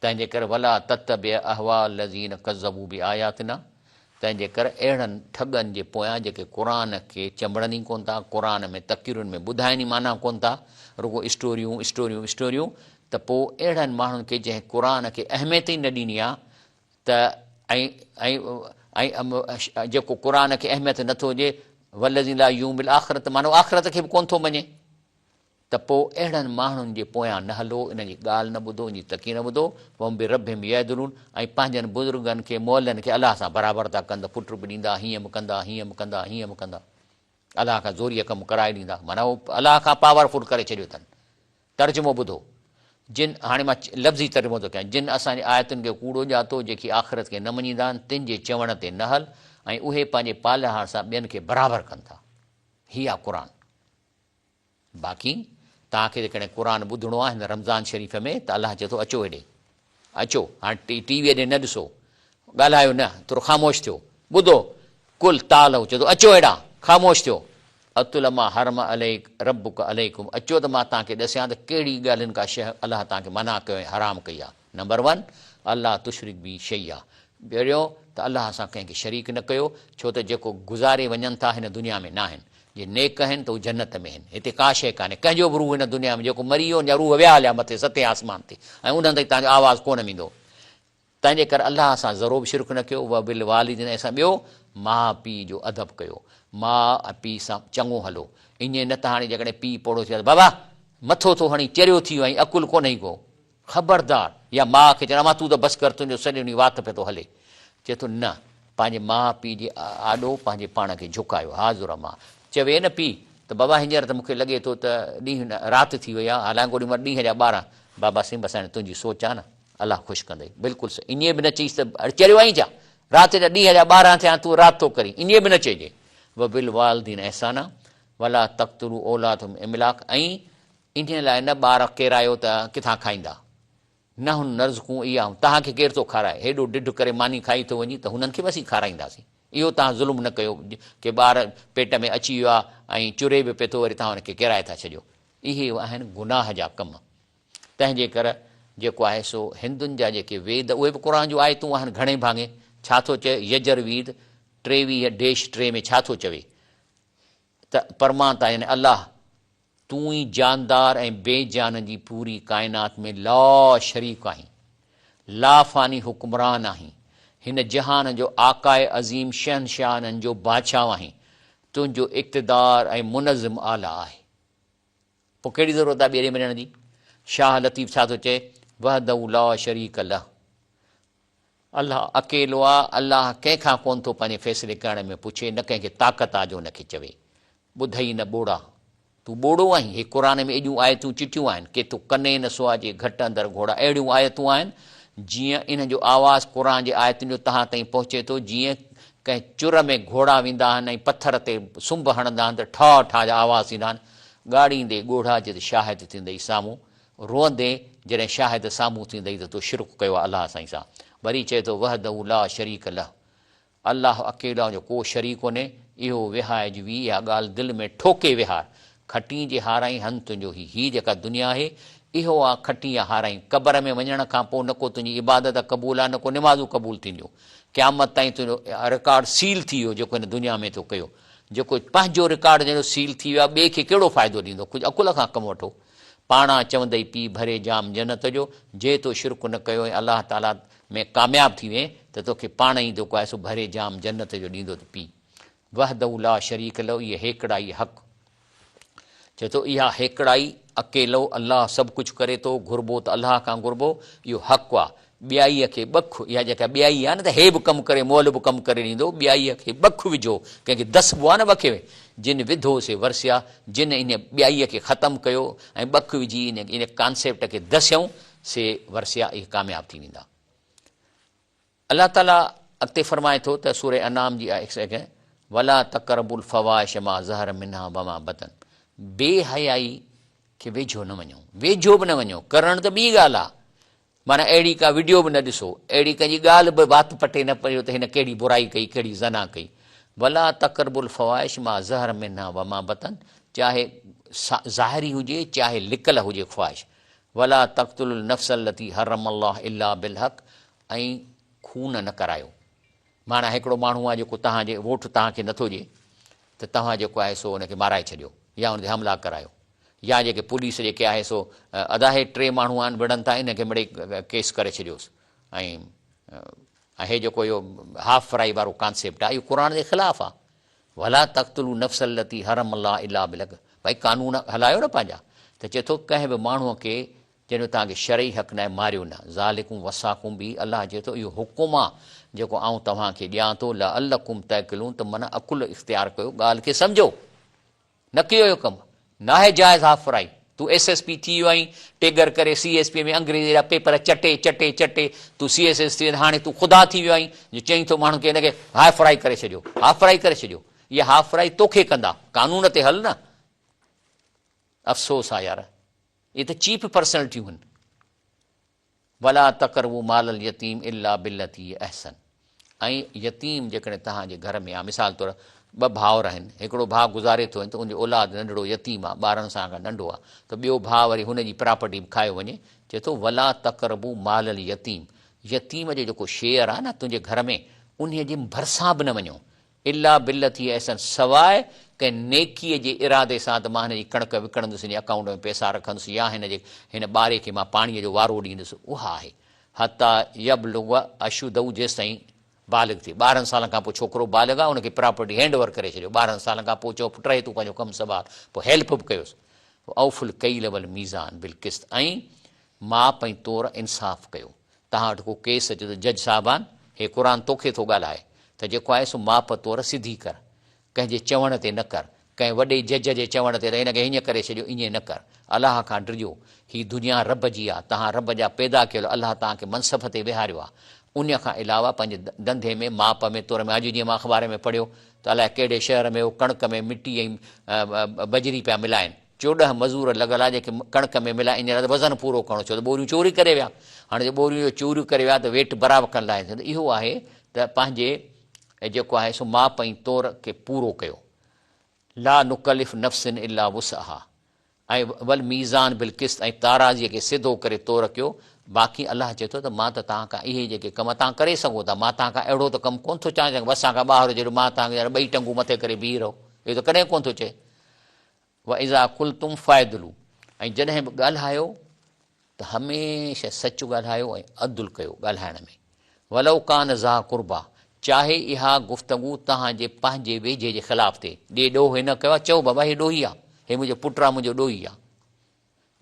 تنهن جي ڪري ولا تتبع اهواء الذين ڪذبوا بآياتنا تنهن جي ڪري اهڙن ٺڳن جي پويان جيڪي قرآن کي چنبڙن ئي ڪونه ٿا، قرآن ۾ تقريرن ۾ ٻڌائن ئي معنيٰ ڪونه ٿا، رڳو اسٽوريون اسٽوريون اسٽوريون ته پوء اهڙن ماڻهن کي جنهن قرآن کي اهميت ئي نه ڏني آ ته ۽ ۽ ۽ جيڪو قرآن کي اهميت نه ٿو ڏي والذين لا يؤمنون بالآخرة معنيٰ آخرت کي به ڪونه ٿو مڃي. ته پوء اهڙن ماڻهن جي پويان نه هلو، انهن جي ڳالهه نه ٻڌو، انهن جي تقرير نه ٻڌو، وهم بربهم يعدلون ۽ پنهنجن بزرگن کي، مئلن کي، الله سان برابر ٿا ڪن ته پٽ به ڏيندا، هيئن به ڪندا، هيئن به ڪندا، هيئن به ڪندا، الله کان زوريء ڪم ڪرائي ڏيندا، معنيٰ هو الله کان پاورفل ڪري ڇڏيو اٿن. ترجمو ٻڌو، جن، هاڻي مان لفظي ترجمو ٿو ڪيان، جن اسان جي آيتن کي ڪوڙو ڄاتو، جيڪي آخرت کي نه مڃيندا آهن، تن جي چوڻ تي نه هل ۽ اهي پنهنجي پالڻهار سان ٻين کي برابر ڪن ٿا. هي آهي قرآن. باقي توهان کي جيڪڏهن قرآن ٻڌڻو آهي هن رمضان شريف ۾ ته الله چئي ٿو اچو هيڏي اچو هاڻي ٽي وي ڏي نه ڏسو ڳالهايو نه ٿورو خاموش ٿيو ٻڌو قل تعالو چئي ٿو اچو هيڏانهن خاموش ٿيو اتل ما حرم عليڪ ربک عليڪم اچو ته مان توهان کي ڏسيان ته ڪهڙي ڳالهين کان شيء الله توهان کي منع ڪيو ۽ حرام ڪئي آهي نمبر ون الله تشرڪ بي شيئا پهريون ته الله سان ڪنهن کي شريڪ نه ڪيو ڇو ته جيڪو گذاري وڃن ٿا هن دنيا ۾ ناهن جي نيڪ آهن ته هو جنت ۾ آهن. هتي ڪا شيء ڪانهي. ڪنهن جو به روح هن دنيا ۾ جيڪو مري ويو ان جا روح ويا هليا مٿي ستين آسمان تي ۽ انهن تائين توهان جو آواز ڪونه ويندو. تنهن جي ڪري الله سان ذرو به شرڪ نه ڪيو. وبالوالدين احسانا ٻيو ماء پيء جو ادب ڪيو. ماء ۽ پيء سان چڱو هلو. ائين نه ته هاڻي جيڪڏهن پيء پوڙهو ٿي ويو ته بابا مٿو ٿو هڻين چريو ٿي ويو آهين عقل ڪونهئي ڪو. خبردار! يا ماء کي چوڻ، امان تون ته بس ڪر، تنهنجو سڄو ڏينهن وات پيو ٿو هلي. چئي ٿو، نه، پنهنجي ماء پيء جي آڏو پنهنجي پاڻ کي جهڪايو. حاضر امان. چوي نه پيء ته بابا هينئر ته مون کي لڳي ٿو ته ڏينهن نه رات ٿي وئي آهي، حالانڪ اوڏي مهل ڏينهن جا 12. بابا سائين بس هاڻي تنهنجي سوچ آهي نه، الله خوش ڪندئي. بلڪل صحيح. ائين به نه چئيس ته اڙي چريو آهين ڇا؟ رات جا ڏينهن جا 12 ٿيا آهن، تون رات ٿو ڪرين. ائين به نه چئجي. وبالوالدين احسانا ولا تقتلوا اولادهم املاق ۽ انهيء لاء نه ٻار ڪيرايو ته ڪٿان کائيندا. نحن نرزقهم اياهم، توهان کي ڪير ٿو کارائي؟ هيڏو ڍڍ ڪري ماني کائي ٿو وڃي ته هنن کي به اسين کارائينداسين. اهو توهان ظلم نه ڪيو ڪي ٻار پيٽ ۾ اچي ويو آهي ۽ چري به پئي ٿو وري توهان هن کي ڪيرائي ٿا ڇڏيو. اهي آهن گناهه جا ڪم. تنهن جي ڪر جيڪو آهي سو هندن جا جيڪي ويد اهي به قرآن جون آيتون آهن گهڻي ڀاڱي. ڇا ٿو چئي يجر ويد 23 ڊيش 3 ۾ ڇا ٿو چوي ته پرماتا يعني الله تون ئي جاندار ۽ بي جان جي پوري ڪائنات ۾ لا شريڪ آهين، لافاني حڪمران آهين، هن جهان جو آقاء عظيم شهنشاهن جو بادشاهه آهين، تنهنجو اقتدار ۽ منظم اعليٰ آهي. پوء ڪهڙي ضرورت آهي ٻيڙي مڃڻ جي؟ شاهه لطيف ڇا ٿو چئي، وحده لا شريڪ له. الله اڪيلو آ، الله ڪنهن کان ڪونه ٿو پنهنجي فيصلي ڪرڻ ۾ پڇي، نه ڪنهن کي طاقت آ جو ان کي چوي. ٻڌئي نه ٻوڙا. تون ٻوڙو آهين؟ هي قرآن ۾ ايڏيون آيتون چٽيون آهن، ڪي تو ڪني نه سهاجي گهٽ اندر گهوڙا اهڙيون آيتون آهن، جيئن انهن جو آواز قرآن جي آيتن جو تهان تائين پهچي ٿو، جيئن ڪنهن چر ۾ گهوڙا ويندا آهن ۽ پٿر تي سنب هڻندا آهن ته ٺاهه ٺاهه جا آواز ٿيندا آهن. ڳاڙيندي ڳوڙها جت شاهد ٿيندئي سامهون. روئندي جڏهن شاهد سامهون ٿيندئي ته تو شرڪ ڪيو آهي الله سائين سان. وري چئي ٿو وحده لا شريڪ له الله اڪيلو آهي ان جو ڪو شريڪ ڪونهي. اهو وهائج وي اها ڳالهه دل ۾ ٺوڪي ويهار. کٽين جي هارائين هنڌ تنهنجو هي. هي جيڪا دنيا آهي اهو آ کٽين يا هارائين. قبر ۾ وڃڻ کان پوء نه ڪو تنهنجي عبادت قبول آ نه ڪو نمازون قبول ٿينديون. قيامت تائين تنهنجو رڪارڊ سيل ٿي ويو جيڪو هن دنيا ۾ تو ڪيو. جيڪو پنهنجو رڪارڊ جنهن جو سيل ٿي ويو آهي ٻئي کي ڪهڙو فائدو ڏيندو. ڪجهه عقل کان ڪم وٺو. پاڻان چوندئي پيء ڀري جام جنت جو، جي تو شرڪ نه ڪيو ۽ الله تعاليٰ ۾ ڪامياب ٿي وئين ته توکي پاڻ ئي جيڪو آهي سو ڀري جام جنت جو ڏيندو ته پيء. وحده لا شريڪ له اهي هيڪڙائي حق. چئي ٿو اها هيڪڙائي اڪيلو الله سڀ ڪجهه ڪري ٿو، گهربو ته الله کان گهربو، اهو حق آ. ٻيائيء کي ٻک، اها جيڪا ٻيائي آهي نه ته هي به ڪم ڪري مئل به ڪم ڪري ڏيندو، ٻيائيء کي ٻک وجهو، ڪنهن کي دسبو آهي نه ٻکي ۾، جن وڌو سي ورسيا، جن ان ٻيائيء کي ختم ڪيو ۽ ٻک وجهي ان ڪانسيپٽ کي دسيائون، سي ورسيا، اهي ڪامياب ٿي ويندا. الله تعاليٰ اڳتي فرمائي ٿو ته سورة انعام جي آيت 101 ولا تقربوا الفواحش ما ظهر منها وما بطن بي حيائي کي ويجهو نه وڃو، ويجهو به نه وڃو، ڪرڻ ته ٻي ڳالهه آهي، معنيٰ اهڙي ڪا وڊيو به نه ڏسو، اهڙي ڪنهن جي ڳالهه به وات پٽي نه پيو ته هن ڪهڙي برائي ڪئي، ڪهڙي زنا ڪئي. ولا تقربوا الفواحش ما ظهر منها وما بطن چاهي ظاهري هجي چاهي لڪل هجي خواهش. ولا تقتلوا النفس التي حرم الله الا بالحق ۽ خون نه ڪرايو. معنيٰ هڪڙو ماڻهو آهي جيڪو توهان جي ووٽ توهان کي نٿو ڏئي ته توهان جيڪو آهي سو ان کي مارائي ڇڏيو يا ان تي حملا ڪرايو يا جيڪي پوليس جيڪي آهي سو ادا هي ٽي ماڻهو آهن وڙهن ٿا انهن کي مڙئي ڪيس ڪري ڇڏيوس ۽ ۽ هي جيڪو اهو هاف فرائي وارو ڪانسيپٽ آهي اهو قرآن جي خلاف آهي. ولا تقتلوا النفس التي حرم الله الا بالحق ڀائي قانون هلايو نه پنهنجا ته چئي ٿو ڪنهن به ماڻهو کي جنهن جو توهان کي شرعي حق ناهي ماريو نه ذالڪم وصاڪم به الله چئي ٿو اهو حڪم آهي جيڪو آئون توهان کي ڏيان ٿو لعلڪم تعقلون ته من عقل اختيار ڪيو ڳالهه کي سمجهو. نه ڪيو اهو ڪم ناهي جائز هاف فرائي تون ايس ايس پي ٿي ويو آهين ٽيڳر ڪري سي ايس پي ۾ انگريزي جا پيپر چٽي چٽي چٽي تون سي ايس ايس ٿي ويو هاڻي تون خدا ٿي ويو آهين جو چئين ٿو ماڻهن کي هن کي هاف فرائي ڪري ڇڏيو هاف فرائي ڪري ڇڏيو اها هاف فرائي توکي ڪندا قانون تي هل نه افسوس آ يار اهي ته چيپ پرسنلٽيون آهن. ولا تقربوا مال اليتيم الا بالتي هي احسن ۽ يتيم جيڪڏهن توهان جي گهر ۾ آهي مثال طور ٻه ڀائر آهن هڪڙو ڀاء گذاري ٿو وڃي ته ان جو اولاد ننڍڙو يتيم آهي ٻارن سان کان ننڍو آهي ته ٻيو ڀاء وري هن جي پراپرٽي به کايو وڃي چئي ٿو ولا تقربوا مال اليتيم يتيم جو جيڪو شيئر آهي نه تنهنجي گهر ۾ انهي جي ڀرسان به نه وڃو الا بالتي هي احسن سواء ڪنهن نيڪيء جي ارادي سان ته مان هن جي ڪڻڪ وڪڻندس هن جي اڪائونٽ ۾ پئسا رکندس يا هن جي هن ٻاري کي مان پاڻيء جو وارو ڏيندس اها آهي حتي يبلغ اشده جيستائين بالغ ٿئي 12 سالن کان پوء ڇوڪرو بالغ آهي ان کي پراپرٽي هينڊ اوور ڪري ڇڏيو 12 سالن کان پوء چئو پٽ هي تون پنهنجو ڪم سنڀال پوء هيلپ به ڪيوس اوفوا الڪيل والميزان بالقسط ۽ ماپ ۽ تور انصاف ڪيو توهان وٽ ڪو ڪيس اچي ته جج صاحبان هي قرآن توکي ٿو ڳالهائي ته جيڪو آهي سو ماپ تور سڌي ڪر، ڪنهن جي چوڻ تي نه ڪر، ڪنهن وڏي جج جي چوڻ تي ته هن کي هيئن ڪري ڇڏيو ائين نه ڪر، الله کان ڊڄو، هي دنيا رب جي آ، توهان رب جا پيدا ڪيل الله توهان کي منصب تي ويهاريو آ، انهيء کان علاوه پنهنجي ڌنڌي ۾ ماپ ۾ تور ۾ اڄ جيئن مان اخبار ۾ پڙهيو ته الائي ڪهڙي شهر ۾ هو ڪڻڪ ۾ مٽي ۽ بجري پيا ملائين. 14 مزور لڳل آ جيڪي ڪڻڪ ۾ ملا ان لاء ته وزن پورو ڪرڻو ڇو ته ٻوريون چوري ڪري ويا هاڻي جي ٻوريون جو چوريون ڪري ويا ته ويٽ برابر ڪرڻ لاء ته اهو آهي ته پنهنجي جيڪو آهي سو ماپ ۽ تور کي پورو ڪيو لا نڪلف نفس الا وسعها ۽ والميزان بالقسط ۽ تارازيء کي سڌو ڪري تور ڪيو باقي الله چئي ٿو ته مان ته توهان کان اهي جيڪي ڪم توهان ڪري سگهو ٿا مان توهان کان اهڙو ته ڪم ڪونه ٿو چاهيان جيڪو وس کان ٻاهر هجي مان توهان کي ٻئي ٽنگون مٿي ڪري بيهي رهو اهو ته ڪڏهن ڪونه ٿو چئي واذا قلتم فاعدلوا ۽ جڏهن به ڳالهايو ته هميشه سچ ڳالهايو ۽ عدل ڪيو ڳالهائڻ ۾ ولو ڪان ذا قربيٰ چاهي اها گفتگو توهان جي پنهنجي ويجهي جي خلاف ٿئي ڏي ڏوهه هن ڪيو آهي چئو بابا هي ڏوهي آهي هي منهنجو پٽ آهي منهنجو ڏوهي آهي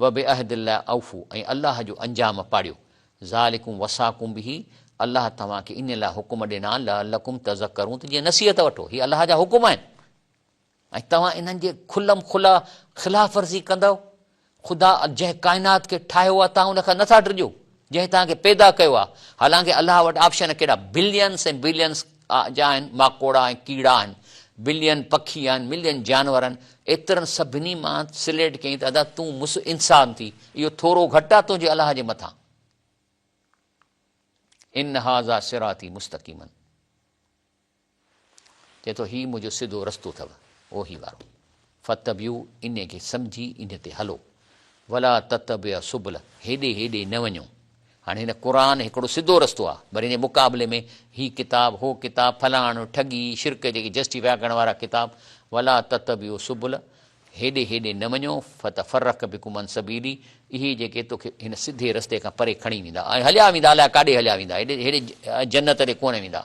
وبعهد الله اوفوا ۽ الله جو انجام پاڙيو ذالڪم وصاڪم به الله توهان کي ان لاء حڪم ڏنا لعلڪم تذڪرون ته جيئن نصيحت وٺو هي الله جا حڪم آهن. ۽ توهان انهن جي کلم کلا خلاف ورزي ڪندؤ؟ خدا جنهن ڪائنات کي ٺاهيو آهي توهان ان کان نٿا ڊڄو جنهن توهان کي پيدا ڪيو آهي حالانڪه الله وٽ آپشن ڪيڏا بلينس ۽ بلينس جا آهن ماڪوڙا ۽ ڪيڙا آهن بلين پکي آهن ملين جانور آهن ايترن سڀني مان سليڪٽ ڪيائين ته ادا تون مس انسان ٿي اهو ٿورو گهٽ آهي تنهنجي الله جي مٿان ان هذا صراطي مستقيما چئي ٿو، هي منهنجو سڌو رستو اٿو، اهو هي وارو. فاتبعو انهي کي سمجهي انهي تي هلو. ولا تتبعوا السبل هيڏي هيڏي نه وڃو. هاڻي هن قرآن هڪڙو سڌو رستو آهي، پر ان جي مقابلي ۾ هي ڪتاب، هو ڪتاب، فلاڻو، ٺڳي، شرڪ جيڪي جسٽيفاء ڪرڻ وارا ڪتاب، ولا تتبعوا السبل هيڏي هيڏي نه وڃو، فتفرق بڪم عن سبيلي اهي جيڪي توکي هن سڌي رستي کان پري کڻي ويندا ۽ هليا ويندا الائي ڪاڏي هليا ويندا، هيڏي هيڏي جنت ڏي ڪونه ويندا.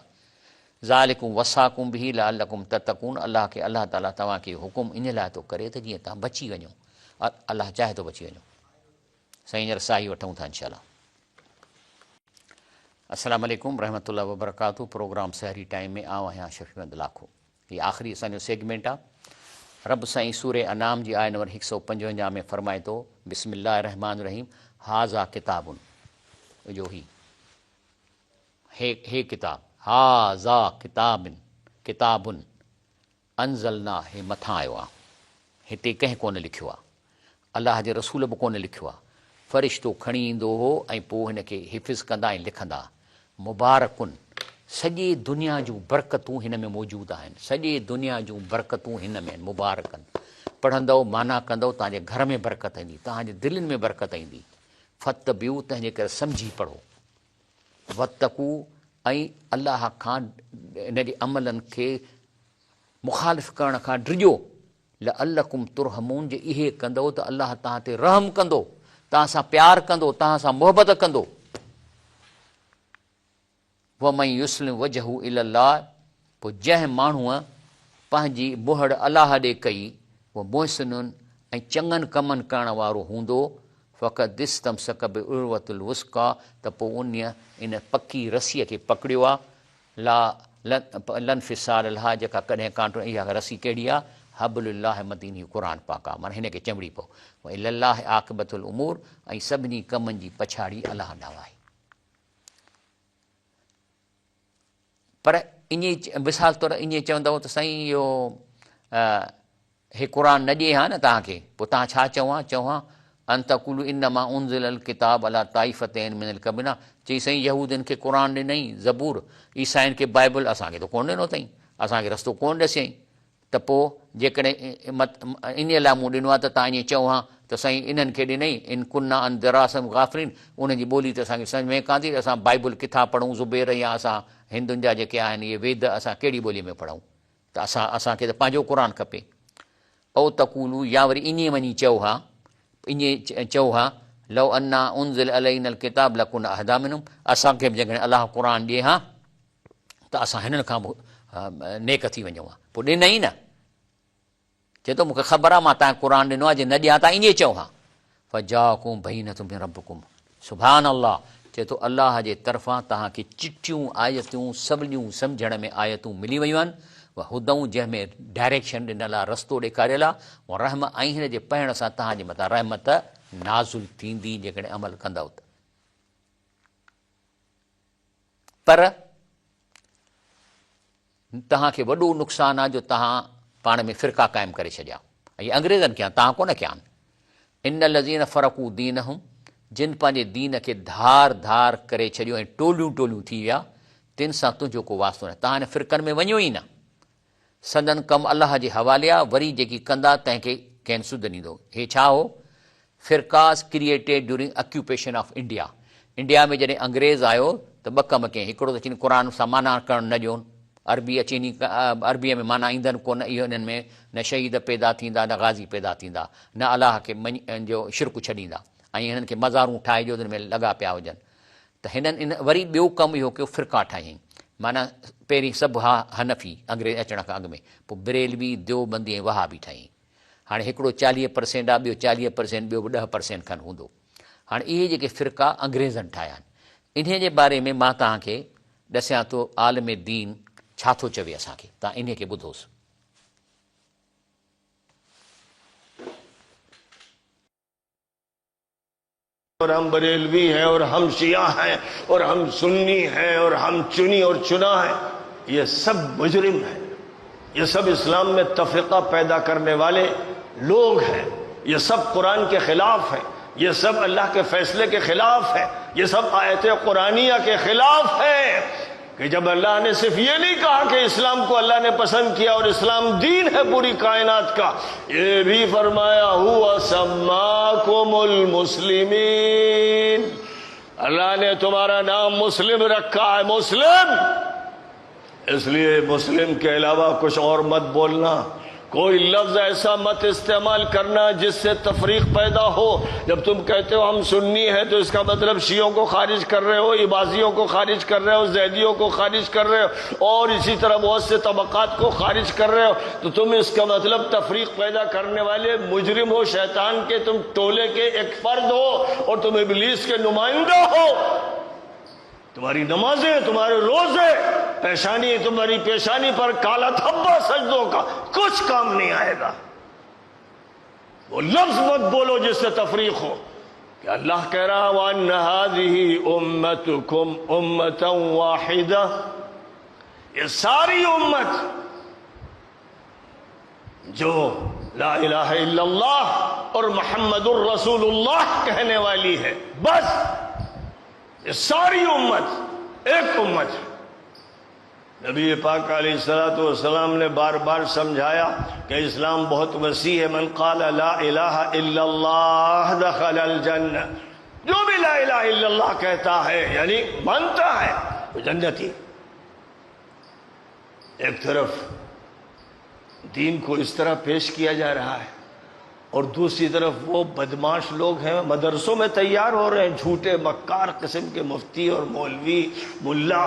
ذالڪم وصاڪم به لعلڪم تتقون الله کي الله تعالي توهان کي اهو حڪم ان لاء ٿو ڪري ته جيئن توهان بچي وڃو الله چاهي ٿو بچي وڃو سائين هينئر ساهي وٺون ٿا انشاء الله. السلام عليڪم رحمة الله وبرڪاته پروگرام سحري ٽائيم ۾ آئون آهيان شفيع احمد لاکو هي آخري اسان جو سيگمينٽ آ رب سائين سوره انعام جي آيت نمبر 155 ۾ فرمائي ٿو بسم الله الرحمن الرحيم هذا ڪتاب جو هي هي هي ڪتاب، هذا ڪتاب، ڪتاب، انزلناه هي مٿان آيو آ، هتي ڪنهن ڪونه لکيو آ، الله جي رسول به ڪونه لکيو آ، فرشتو کڻي ايندو هو ۽ پوء هن کي حفظ ڪندا ۽ لکندا، مبارڪ، سڄي دنيا جون برڪتون هن ۾ موجود آهن، سڄي دنيا جون برڪتون هن ۾ آهن، مبارڪ، پڙهندؤ، معنيٰ ڪندؤ، توهان جي گهر ۾ برڪت ايندي، توهان جي دلين ۾ برڪت ايندي. فاتبعو تنهن جي ڪري سمجهي پڙهو. واتقو ۽ الله کان ان جي عملن کي مخالف ڪرڻ کان ڊڄو، لعلڪم ترحمون جي اهي ڪندؤ ته الله توهان تي رحم ڪندو، توهان سان پيار ڪندو، توهان سان محبت ڪندو. ومن يسلم وجهه الي الله پوء جنهن ماڻهوء پنهنجي مهڙ الله ڏي ڪئي، هو محسن ۽ چڱن ڪمن ڪرڻ وارو هوندو، فقد استمسڪ بالعروة الوثقيٰ ته پوء انهيء ان پڪي رسيء کي پڪڙيو آ، لا لانفصال لها جيڪا ڪڏهن ڪانه ٽٽندي، اها رسي ڪهڙي آ؟ حبل الله متين هي قرآن پاڪ آ، معنيٰ هن کي چنبڙي پئو، والي الله عاقبة الامور ۽ سڀني ڪمن جي پڇاڙي الله ڏانهن آهي. پر ائين مثال طور ائين چوندؤ ته سائين اهو هي قرآن نه ڏئي ها نه توهان کي پوء توهان ڇا چئو ها؟ چئو ها ان تقولوا انما انزل الڪتاب علي طائفتين من قبلنا چئي سائين يهودين کي قرآن ڏنائين زبور عيسائين کي بائبل اسان کي ته ڪونه ڏنو اٿائين اسان کي رستو ڪونه ڏسيائين ته پوء جيڪڏهن انهيء لاء مون ڏنو آهي ته توهان ائين چئو ها ته سائين انهن کي ڏنئي، ان ڪنا عن دراستهم غافلين، انهن جي ٻولي ته اسان کي سمجهه ۾ ڪانه ٿي، اسان بائيبل ڪٿان پڙهون، زبير يا اسان هندن جا جيڪي آهن اهي ويد اسان ڪهڙي ٻوليء ۾ پڙهون ته اسان اسان کي ته پنهنجو قرآن کپي. او تقولوا يا وري ائين وڃي چئو ها، ائين چئو ها، لو انا انزل علينا الڪتاب لڪنا اهديٰ منهم، اسان کي به جيڪڏهن الله قرآن ڏئي ها ته اسان هنن کان به نيڪ ٿي وڃون ها. پوء ڏنائين نه. چئي ٿو مون کي خبر آهي مان توهان کي قرآن ڏنو آهي جي نه ڏيان ته ائين چئو ها. فجاءڪم بينة من ربڪم سبحان الله چئي ٿو الله جي طرفان توهان کي چٽيون آيتون سوليون سمجهڻ ۾ آيتون ملي ويون آهن وهدًا جنهن ۾ ڊائريڪشن ڏنل آهي رستو ڏيکاريل آهي ورحمة ۽ هن جي پڙهڻ سان توهان جي مٿان رحمت نازل ٿيندي جيڪڏهن عمل ڪندؤ ته. پر توهان کي وڏو نقصان آهي جو توهان پاڻ ۾ فرقا قائم ڪري ڇڏيا ۽ انگريزن ڪيا توهان ڪونه ڪيا آهن. ان الذين فرقوا دينهم جن پنهنجي دين کي ڌار ڌار ڪري ڇڏيو ۽ ٽوليون ٽوليون ٿي ويا تن سان تنهنجو ڪو واسطو ناهي توهان هن فرقن ۾ وڃو ئي نه سندن ڪم الله جي حوالي آ، وري جيڪي ڪندا تنهن کي کين سڌ ڏيندو. هي ڇا هو؟ فرقاز created during occupation of India. India ۾ جڏهن انگريز آيو ته ٻه ڪم ڪيائين، هڪڙو ته چين قرآن سان معنيٰ ڪرڻ نه ڏيون، عربي اچي ني عربيء ۾ معنيٰ ايندن ڪونه، اهو انهن ۾ نه شهيد پيدا ٿيندا نه غازي پيدا ٿيندا، نه الله کي مڃ جو شرڪ ڇڏيندا ۽ هنن کي مزارون ٺاهي ڏيو ته ان ۾ لڳا پيا هجن. ته هنن ان وري ٻيو ڪم اهو ڪيو فرقا ٺاهيائين معنيٰ پهرين سڀ ها حنفي انگريز اچڻ کان اڳ ۾ پوء بريلوي ديوبندي ۽ وهابي ٺاهيائين هاڻي هڪڙو 40% آ ٻيو 40% ٻيو به 10% کن هوندو هاڻي اهي جيڪي فرقا انگريزن ٺاهيا آهن انهي جي باري ۾ مان توهان کي ڏسيان ٿو عالم دين ڇا ٿو چوي اسان کي توهان انهي کي ٻڌوس. और हम बरेलवी हैं और हम शिया हैं और हम सुन्नी हैं और हम चुनी और चुना है, ये सब मुजरिम हैं, ये सब इस्लाम में तफरीका पैदा करने वाले लोग हैं, ये सब कुरान के खिलाफ हैं, ये सब अल्लाह के फैसले के खिलाफ हैं, ये सब आयत कुरानिया के खिलाफ हैं कि जब अल्लाह ने सिर्फ ये नहीं कहा कि इस्लाम को अल्लाह ने पसंद किया और इस्लाम दीन है पूरी कायनात का, ये भी फरमाया हुआ सम्माकुमुल मुस्लिमीन, अल्लाह ने तुम्हारा नाम मुस्लिम रखा है, मुस्लिम, इसलिए मुस्लिम के अलावा कुछ और मत बोलना, कोई लफ्ज ऐसा मत इस्तेमाल करना जिससे तफरीक पैदा हो। जब तुम कहते हो हम सुन्नी हैं तो इसका मतलब शियों को खारिज कर रहे हो, इबाजियों को खारिज कर रहे हो, जैदियों को खारिज कर रहे हो और इसी तरह बहुत से तबक़ात को खारिज कर रहे हो, तो तुम इसका मतलब तफरीक पैदा करने वाले मुजरिम हो, शैतान के तुम टोले के एक फर्द हो और तुम इबलीस के नुमाइंदा हो। तुम्हारी नमाजें, तुम्हारे रोजे, पेशानी, तुम्हारी पेशानी पर काला धब्बा सजदों का, कुछ काम नहीं आएगा। वो लफ्ज मत बोलो जिससे तफरीक हो। कि अल्लाह कह रहा वन हाज़िही उम्मतुकुम उम्मतन वाहिदा, ये सारी उम्मत जो ला इलाहा इल्लल्लाह और मुहम्मदुर रसूलुल्लाह कहने वाली है, बस ये सारी उम्मत एक उम्मत है। नबी पाक अलैहिस्सलातु वस्सलाम ने बार बार समझाया कि इस्लाम बहुत वसी है। मन क़ाल ला इलाहा इल्लल्लाह दखलल जन्नह, जो भी ला इलाहा इल्लल्लाह कहता है, यानी मानता है, वो जन्नती। एक तरफ दीन को इस तरह पेश किया जा रहा है और दूसरी तरफ वो बदमाश लोग हैं, मदरसों में तैयार हो रहे हैं झूठे मक्कार किस्म के मुफ्ती और मौलवी मुल्ला।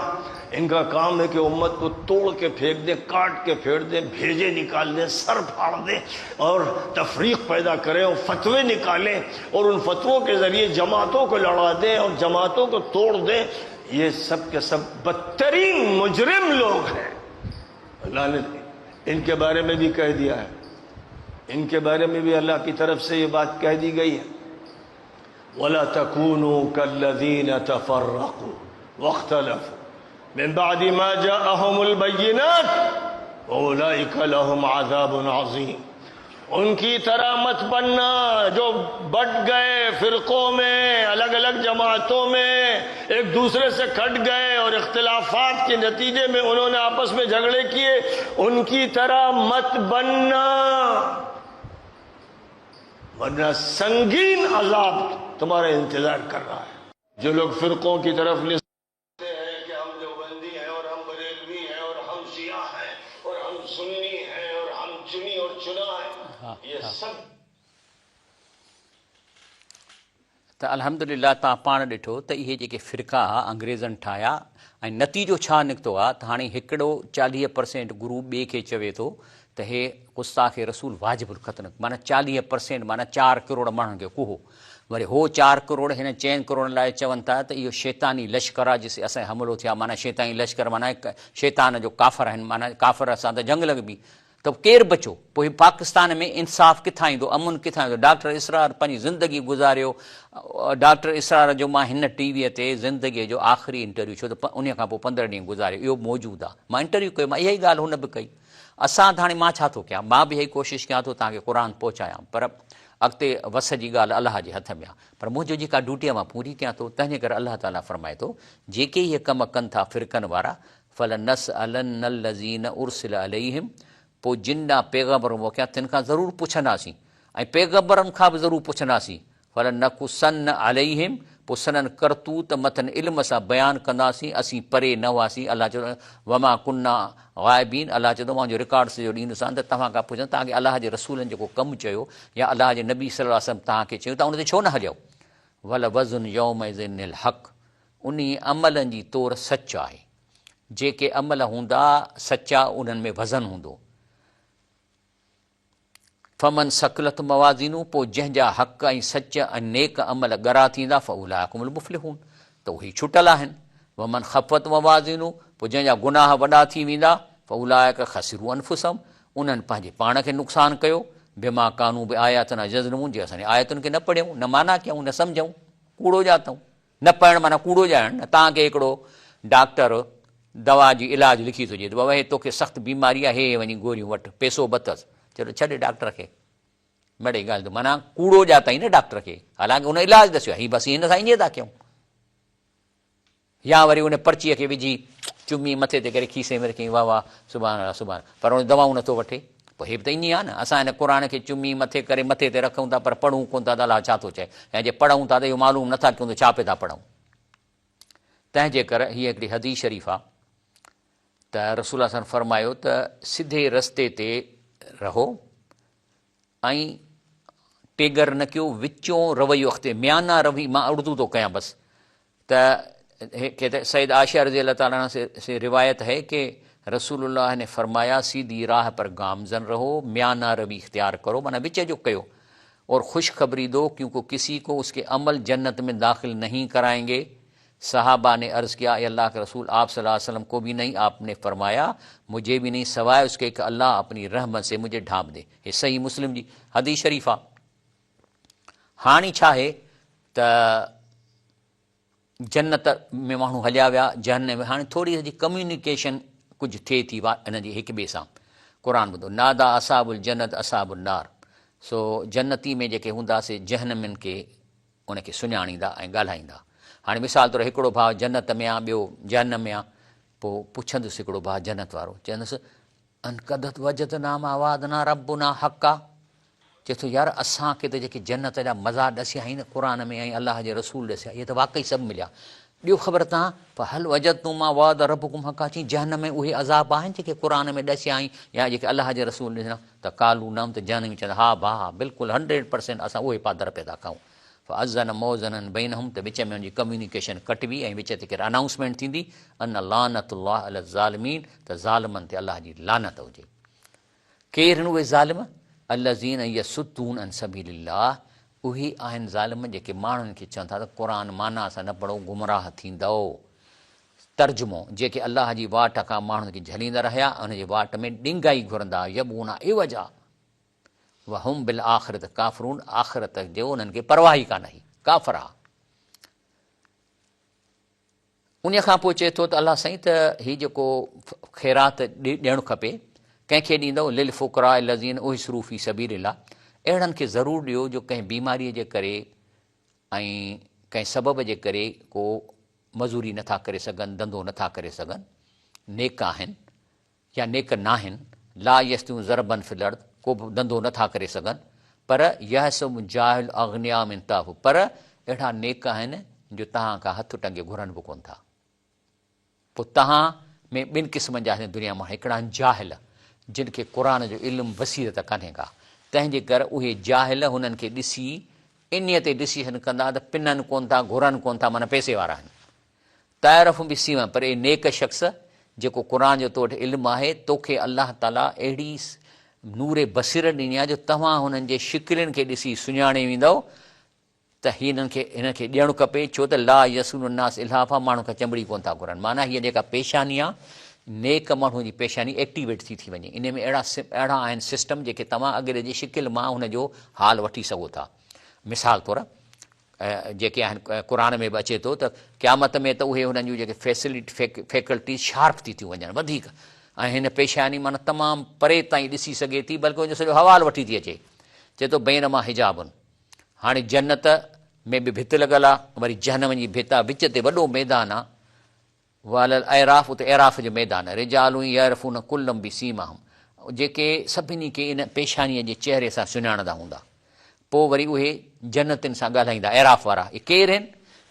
इनका काम है कि उम्मत को तोड़ के फेंक दें, काट के फेंक दें, भेजे निकाल दें, सर फाड़ दें और तफरीक पैदा करें और फतवे निकालें और उन फतवों के ज़रिए जमातों को लड़ा दें और जमातों को तोड़ दें। ये सब के सब बदतरीन मुजरिम लोग हैं। अल्लाह ने इनके बारे में भी कह दिया है, इनके बारे में भी अल्लाह की तरफ से ये बात कह दी गई है, वला तकूनू कल्लज़ीन तफर्रकू वख्तलफू मिन बअदी मा जाअहुमुल बय्यिनात वउलाइका लहुम अज़ाबुन अज़ीम। उनकी तरह मत बनना जो बट गए फिरकों में, अलग अलग जमातों में, एक दूसरे से कट गए और इख्तिलाफात के नतीजे में उन्होंने आपस में झगड़े किए। उनकी तरह मत बनना, वरना संगीन अजाब तुम्हारा इंतजार कर रहा है। जो लोग फिरकों की तरफ ले हैं कि हम देवबंदी हैं और हम बरेलवी हैं और हम शिया हैं और हम सुन्नी हैं और हम चुनी और चुना है, ये सब। त अल्हम्दुलिल्लाह तव्हां पाण ॾिठो त इहे जेके फ़िरका अंग्रेज़नि ठाहिया ऐं नतीजो छा निकितो आहे त हाणे हिकिड़ो 40% गुरू ॿिए खे चवे थो त हे गुस्ताखे रसूल वाजिबुल क़त्ल, माना 40% माना 4 करोड़ माण्हुनि खे कुहो। वरी हो 4 करोड़ हिन 4 करोड़ लाइ चवनि था त इहो शैतानी लश्कर आहे जिसे असां हमिलो थिया, माना शैतानी लश्कर माना शैतान जो काफ़र आहिनि, माना काफ़र सां त जंग लॻबी त केरु बचो। पोइ पाकिस्तान में इंसाफ़ किथां ईंदो, अमन किथां ईंदो? डॉक्टर इसरार पंहिंजी ज़िंदगी गुज़ारियो। डॉक्टर इसरार जो मां हिन टीवीअ ते ज़िंदगीअ जो आख़िरी इंटरव्यू, छो त उन खां पोइ 15 ॾींहं गुज़ारियो, इहो मौजूदु आहे। मां इंटरव्यू कयो, मां इहा ई ॻाल्हि हुन बि कई। असां त हाणे मां छा थो कयां, मां बि इहा ई कोशिशि कयां थो तव्हांखे क़ुर पहुचायां, पर अॻिते वस जी ॻाल्हि अलाह जे हथ में आहे। पर मुंहिंजो जेका ड्यूटी आहे मां पूरी कयां थो। तंहिंजे करे अलाह ताला फरमाए थो जेके इहे कम कनि था फ़िरकनि वारा, फलनसअलन्नल्लज़ीन उर्सिल अलैहिम, पोइ जिन ॾांहुं पैगंबर मोकिलिया तिन खां ज़रूरु पुछंदासीं ऐं पैगंबरनि खां बि ज़रूरु पुछंदासीं। फलनकुसन्न अलैहिम, पोइ सननि करतूत मथनि इल्म सां बयानु कंदासीं, असीं परे न हुआसीं। अलाह चयो वमा कुन्ना ग़ाइबीन, अलाह चयो मुंहिंजो रिकॉर्ड सॼो ॾींदुसां त तव्हां खां पुछंदो तव्हांखे अलाह जे रसूलनि जेको कमु चयो या अलाह जे नबी सल्लल्लाहु अलैहि वसल्लम तव्हांखे चयो, तव्हां उन ते छो न हलियो? वल वज़न यौमइज़िनिल हक़, उन अमलनि जी तौर सच आहे। जेके अमल हूंदा सचा उन्हनि में वज़न हूंदो। फमन सकलत मवाज़िनू, पोइ जंहिंजा हक़ ऐं सच ऐं नेक अमल ॻरा थींदा, फ़उलाइकुमुल मुफ़लिहून, त उहे छुटल आहिनि। वमन खफ़त मवाज़िनू, पोइ जंहिंजा गुनाह वॾा थी वेंदा, फ़उलाइक ख़सिरू अनफुसहुम, उन्हनि पंहिंजे पाण खे नुक़सानु कयो। बिमा कानू बि आयातना यज़लमून, जे असांजी आयतुनि खे न पढ़ियऊं, न माना कयूं, न सम्झऊं, कूड़ो ॼातऊं। न पढ़णु माना कूड़ो ॼाणणु। तव्हांखे हिकिड़ो डॉक्टर दवा जी इलाज लिखी थो ॾिए त बाबा हे तोखे सख़्तु बीमारी आहे, हे वञी गोलियूं वठि, पैसो बि अथसि, चलो छॾ डॉक्टर खे, मड़े ॻाल्हि माना कूड़ो ॼातई न डॉक्टर खे, हालांकि हुन इलाज ॾसियो आहे, हीअ बसि हिन सां ईअं था कयूं। या वरी उन पर्चीअ खे विझी चुमी मथे ते करे खीसे में रखी, वाह वाह सुभाणे अल्लाह सुभाणे, पर उन दवाऊं नथो वठे। पोइ हे बि त ईअं आहे न, असां हिन क़ुर खे चुमी मथे करे मथे ते रखूं था पर पढ़ूं कोन था त अलाह छा थो चए, ऐं जे पढ़ूं था त इहो मालूम नथा कयूं त छा पिया था पढ़ूं। तंहिंजे करे हीअ हिकिड़ी हदीस शरीफ़ आहे त रसूल असां फरमायो त सिधे रस्ते ते रहो ऐं टेगर न कयो, विचों रवैयो अख़्तियार, म्याना रवि, मां उर्दू थो कयां बसि। त कहते सैयद आयशा रज़ी अल्लाह ताला से रिवायत है कि रसूलुल्लाह ने फरमाया सीधी राह पर गामजन रहो, म्याना रवि इख्तियार करो, माना विच जो कयो, और खुशखबरी दो क्योंकि किसी को उसके अमल जन्नत में दाखिल नहीं कराएंगे। सहाबा ने अर्ज़ किया अल्लाह के रसूल आप सल्लल्लाहु अलैहि वसल्लम को भी नहीं? आपने फरमाया मुझे भी नहीं, सवाए उसके कि अल्लाह अपनी रहमत से मुझे ढांप दे। ये सही मुस्लिम जी हदीस शरीफ़ आहे। हाणे छा आहे त जन्नत में माण्हू हलिया विया, जहन्नम में। हाणे थोरी जी कम्यूनिकेशन कुझु थिए थी इन जी हिक ॿिए सां। क़ुर ॿुधो, नादा असाबुल जन्नत असाबुल नार, सो जन्नती में जेके हूंदा से जहन्नमिन खे उनखे सुञाणींदा ऐं ॻाल्हाईंदा। हाणे मिसाल तौरु हिकिड़ो भाउ जन्नत में आहे, ॿियो जहन्नम में आहे, पोइ पुछंदुसि हिकिड़ो भाउ जन्नत वारो, चवंदुसि अनकदत वजदना मा वादना रब्बुना हक़ा, چئي ٿو يار اسان کي ته جيڪي جنت جا مزا ڏسيا آهن قرآن ۾ ۽ الله جي رسول ڏسيا اهي ته واقعي سڀ مليا. ڏيو خبر تان فهل وجدتم ما وعد ربڪم حقا چي جهنم ۾ اهي عذاب آهن جيڪي قرآن ۾ ڏسيا آهن يا جيڪي الله جي رسول ڏسيا ته قالو نعم ته جهنمي چوندا ها ڀاء بلڪل هنڊريڊ پرسينٽ اسان اهي پادر پيا ٿا کائون. فاذن موذن بينهم ته وچ ۾ ان جي ڪميونيڪيشن ڪٽبي ۽ وچ تي ڪير انائونسمينٽ ٿيندي ان لعنت الله علي الظالمين ته ظالمن تي الله جي لعنت هجي. ڪير آهن اهي ظالم؟ الذين يصدون عن سبيل الله اهي آهن ظالم جيڪي ماڻهن کي چون ٿا ته قرآن معنيٰ سان نه پڙهو گمراهه ٿيندؤ. ترجمو، جيڪي الله جي واٽ کان ماڻهن کي جهليندا رهيا ۽ ان جي واٽ ۾ ڏنگائي گهرندا، يبغونها عوجا وهم بالآخرة ڪافرون آخرت جو انهن کي پرواهه ئي ڪانه هئي، ڪافر ها. انهيء کان پوء چئي ٿو ته الله سائين ته هي جيڪو خيرات ڏيڻ کپي ڪنهن کي ڏيندؤ للفقراء الذين احصروا في سبيل الله اهڙن کي ضرور ڏيو جو ڪنهن بيماريء جي ڪري ۽ ڪنهن سبب جي ڪري ڪو مزوري نٿا ڪري سگهن ڌنڌو نٿا ڪري سگهن نيڪ آهن يا نيڪ ناهن، لا يستطيعون ضربا في الارض، ڪو به ڌنڌو نه ٿا ڪري سگهن، پر يحسبهم الجاهل اغنياء من التعفف، پر اهڙا نيڪ آهن جو توهان کان هٿ ٽنگي گهرن به ڪونه ٿا. پوء توهان ۾ ٻن قسمن جا آهن دنيا مان هڪڙا آهن جاهل، جن کي قرآن جو علم بصيرت ڪانهي ڪا، تنهن جي ڪر اهي جاهل هنن کي ڏسي انهيء تي ڊسيشن ڪندا ته پنن ڪونه ٿا، گهرن ڪونه ٿا، معنيٰ پئسي وارا آهن. تعرف بسيماهم پر اي نيڪ شخص! جيڪو قرآن جو تو وٽ علم آهي، توکي الله تعاليٰ اهڙي نور بصيرت ڏني آهي جو توهان هنن جي شڪلين کي ڏسي سڃاڻي ويندؤ ته هنن کي هنن کي ڏيڻ کپي، ڇو ته لا يسئلون الناس الحافا ماڻهن کان چنبڙي ڪونه ٿا گهرن. معنيٰ هيء جيڪا پيشاني آهي، نيڪ ماڻهوء جي پيشاني ايڪٽيويٽ ٿي ٿي وڃي. انهيء ۾ اهڙا اهڙا آهن سسٽم جيڪي توهان اڳلي جي شڪل مان هن جو حال وٺي سگهو ٿا. مثال طور. جيڪي آهن قرآن ۾ به اچي ٿو ته قيامت ۾ ته اهي هنن جون جيڪي فيسلٽ فيڪلٽيز شارپ ٿي ٿيون وڃن وڌيڪ ۽ هن پيشاني معنيٰ تمام پري تائين ڏسي سگهي ٿي بلڪه ان جو سڄو حوال وٺي ٿي اچي چئي ٿو بينما حجابن هاڻي جنت ۾ به ڀت لڳل آهي وري جهنم جي ڀت آهي وچ تي وڏو ميدان آهي وعلي الاعراف اتي اعراف جو ميدان آهي، رجال يعرفون ڪلا بسيماهم جيڪي سڀني کي ان پيشانيء جي چهري سان سڃاڻندا هوندا. پوء وري اهي جنتين سان ڳالهائيندا، اعراف وارا، اهي ڪير آهن؟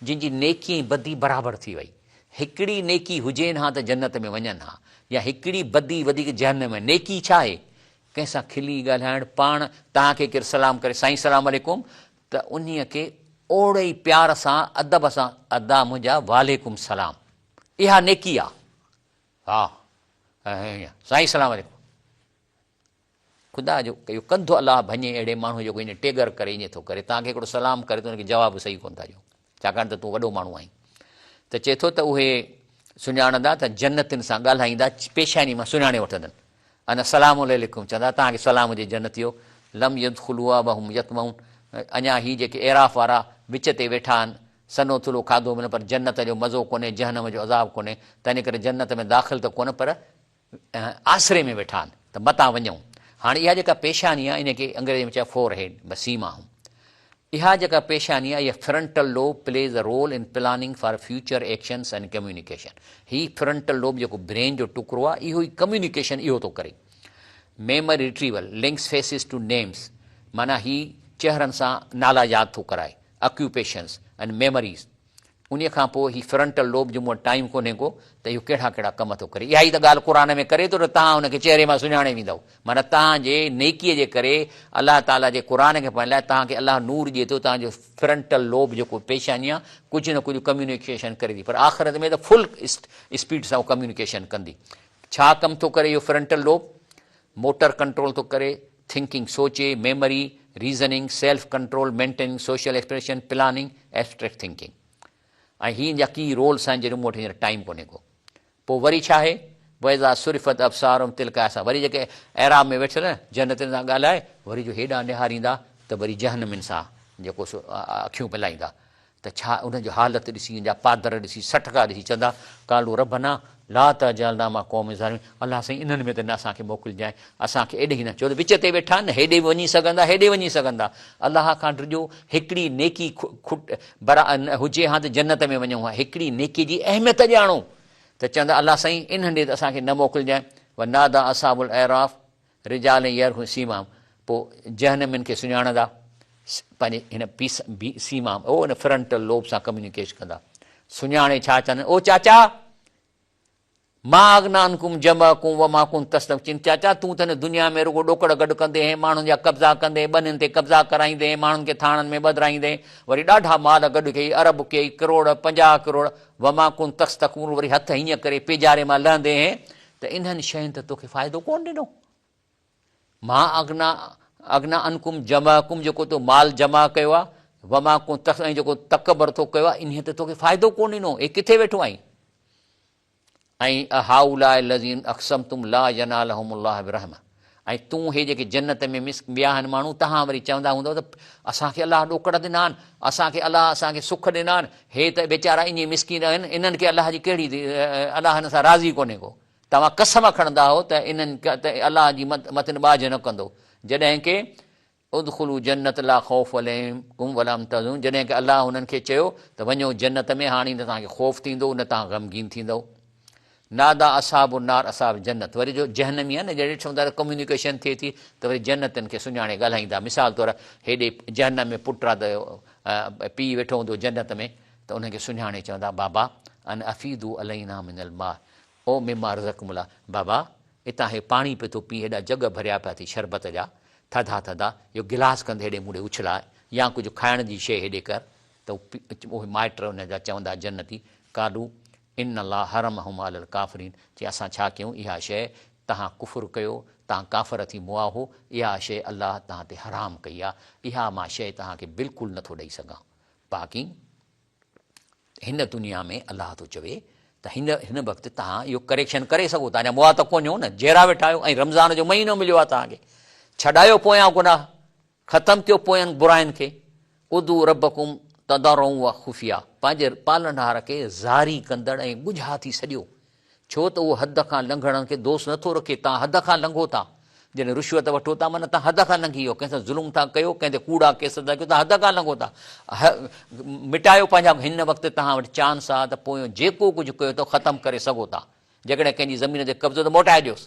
جن جي نيڪي ۽ بدي برابر ٿي وئي. هڪڙي نيڪي هجين ها ته جنت ۾ وڃن ها يا هڪڙي بدي وڌيڪ جهنم ۾. نيڪي ڇا آهي؟ ڪنهن سان کلي ڳالهائڻ، پاڻ توهان کي ڪير سلام ڪري سائين سلام عليڪم ته انهيء کي اوڙي ئي پيار سان ادب سان ادا منهنجا وعليڪم سلام اها نيڪي آ ها سائين سلام عليڪم خدا جو اهو ڪنڌ الله ڀڃي اهڙي ماڻهو جو ائين ٽيڳر ڪري ائين ٿو ڪري توهان کي هڪڙو سلام ڪري ته ان کي جواب صحيح ڪونه ٿا ڏيو ڇاڪاڻ ته تون وڏو ماڻهو آهين ته چئي ٿو ته اهي سڃاڻندا ته جنتين سان ڳالهائيندا پيشاني مان سڃاڻي وٺندن ان السلام عليڪم چوندا توهان کي سلام هجي جنتيو لم يدخلوها وهم يطمعون اڃا هي جيڪي اعراف وارا وچ تي ويٺا آهن سنهو ٿلهو کاڌو ملن پر جنت جو مزو ڪونهي جهنم جو عذاب ڪونهي تنهن ڪري جنت ۾ داخل ته ڪونه پر آسري ۾ ويٺا آهن ته متان وڃون هاڻي اها جيڪا پيشاني آهي ان کي انگريزي ۾ چئبو فور هيڊ بسيماهم اها جيڪا پيشاني آهي اها frontal lobe plays a role in planning for future actions and communication. He frontal lobe جيڪو برين جو ٽڪرو آهي اهو ئي ڪميونيڪيشن اهو ٿو ڪري. Memory retrieval, links faces to names معنيٰ هي چهرن سان نالا ياد ٿو ڪرائي، آڪيوپيشنز ۽ ميموريز. انهيء کان پوء هي فرنٽل لوب جو مون وٽ ٽائيم ڪونهي ڪو ته اهو ڪهڙا ڪهڙا ڪم ٿو ڪري. اها ئي ته ڳالهه قرآن ۾ ڪري ٿو ته توهان ان کي چهري مان سڃاڻي ويندؤ. معنيٰ توهان جي نيڪيء جي ڪري الله تعاليٰ جي قرآن کي پڙهڻ لاء توهان کي الله نور ڏئي ٿو، توهان جو فرنٽل لوب جيڪو پيشاني آهي ڪجهه نه ڪجهه ڪميونيڪيشن ڪري ٿي پر آخرت ۾ ته فل اسپيڊ سان اهو ڪميونيڪيشن ڪندي. ڇا ڪم ٿو ڪري اهو فرنٽل لوب؟ موٽر ڪنٽرول ٿو ڪري، ٿنڪنگ سوچي، memory, reasoning, self control, maintaining social expression, planning, abstract thinking ۽ هي ان جا ڪي رولس آهن جن مون وٽ هينئر ٽائيم ڪونهي ڪو. پوء وري ڇا آهي؟ واذا صرفت ابصارهم تلقاء اصحاب وري جيڪي اعراب ۾ ويٺل جنتين سان ڳالهائي وري جو هيڏانهن نهاريندا ته وري جهنمين سان جيڪو سو اکيون ملائيندا ته ڇا انهن جو حالت ڏسي، ان جا پادر ڏسي، سٽڪا ڏسي چوندا، قالوا ربنا لا تجعلنا مع القوم الظالمين الله سائين انهن ۾ ته نه اسان کي موڪلجانء، اسان کي ايڏي نه، ڇو ته وچ تي ويٺا آهن نه هيڏي به وڃي سگهندا هيڏي وڃي سگهندا، الله کان ڊڄو، هڪڙي نيڪي کٽ برا هجي ها ته جنت ۾ وڃون ها، هڪڙي نيڪي جي اهميت ڄاڻو ته چوندا الله سائين انهن ڏي ته اسان کي نه موڪلجانء، وناديٰ اصحاب الاعراف رجال يعرفون سيماهم پوء جهنمين کي سڃاڻندا پنهنجي هن پيس بي سيما او ان فرنٽل لوب سان ڪميونيڪيش ڪندا. سڃاڻي ڇا چوندا آهن، او چاچا! ما اغنيٰ عنڪم جمعڪم وما ڪنتم تستڪبرون چاچا تون ته هن دنيا ۾ رڳو ڏوڪڙ گڏ ڪندي هئين، ماڻهن جا قبضا ڪندي هئين، ٻنين تي قبضا ڪرائيندي هئين، ماڻهن کي ٿاڻن ۾ ٻڌرائيندي هئين، وري ڏاڍا مال گڏ ڪيئي، ارب ڪيئي، ڪروڙ، 50 ڪروڙ، وما ڪنتم تستڪبرون وري هٿ هيئن ڪري پيجاري مان لهندي هئين ته انهن شين ته توکي فائدو ڪونه ڏنو. ما اغنيٰ اغنيٰ عنڪم جمعڪم جيڪو تو مال جمع ڪيو آهي، وما ڪنتم ۽ جيڪو تڪبر تو ڪيو آهي، انهيء ته توکي فائدو ڪونه ڏنو، هي ڪٿي ويٺو آهين؟ ۽ اهؤلاء الذين اقسمتم لا ينالهم الله برحمة ۽ تون هي جيڪي جنت ۾ مس ويا آهن ماڻهو تهان وري چوندا هوندؤ ته اسان کي الله ڏوڪڙ ڏنا آهن اسان کي الله اسان کي سک ڏنا آهن هي ته ويچارا ائين مسڪين آهن انهن کي الله جي ڪهڙي الله هن سان راضي ڪونهي ڪو توهان قسم کڻندا هو ته انهن ته الله جي مٿن ٻاجهه نه ڪندو جڏهن ڪي ادخلوا جنت لا خوف عليڪم ولا هم تحزنون جڏهن ڪه الله انهن کي چيو ته وڃو جنت ۾ هاڻي نه توهان کي خوف ٿيندو نه توهان غمگين ٿيندؤ. ناديٰ اصحاب النار اصحاب الجنت وري جو جهنمي آهن نه جڏهن ڏٺو ته ڪميونيڪيشن ٿئي ٿي ته وري جنتين کي سڃاڻي ڳالهائيندا مثال طور هيڏي جهنم ۾ پٽ آ ته پيء ويٺو هوندو جنت ۾ ته انهن کي سڃاڻي چوندا بابا ان افيضوا علينا من الماء او مما رزقڪم الله بابا اتان هي پاڻي پيو ٿو پي هيڏا جڳ ڀريا پيا اٿئي شربت جا ٿڌا ٿڌا، اهو گلاس ڪنڌ هيڏي مون ڏي اڇلاء يا ڪجهه کائڻ جي شيء هيڏي ڪر ته اهي مائٽ ان جا چوندا جنتي، قالوا ان الله حرمهما علي الڪافرين چي اسان ڇا ڪيون اها شيء تهان ڪفر ڪيو تهان ڪافر ٿي مئا هو اها شيء الله تهان تي حرام ڪئي آهي اها مان شيء تهان کي بلڪل نٿو ڏئي سگهان باقي هن دنيا ۾ الله ٿو چوي ته هن هن وقت توهان اهو ڪريڪشن ڪري سگهو ٿا، اڃا مئا ته ڪونهيو نه، جيئرا ويٺا آهيو ۽ رمضان جو مهينو مليو آهي توهان کي، ڇڏايو پويان گناهه، ختم ڪيو پوين براين کي، ادعو ربڪم تضرعا وخفيا پنهنجي پالڻهار کي زاري ڪندڙ ۽ ڳجها ٿي سڏيو، ڇو ته اهو حد کان لنگهڻ کي دوست نه ٿو رکي، توهان حد کان لنگهو ٿا، جڏهن رشوت وٺو ٿا معنيٰ توهان حد کان لنگهي ويو، ڪنهن سان ظلم ٿا ڪيو، ڪنهن تي ڪوڙا ڪيس ٿا ڪيو، توهان حد کان لنگهو ٿا، مٽايو پنهنجا، هن وقت توهان وٽ چانس آهي ته پويون جيڪو ڪجهه ڪيو اٿو ختم ڪري سگهو ٿا، جيڪڏهن ڪنهن جي زمين تي قبضو ته موٽائي ڏيوس،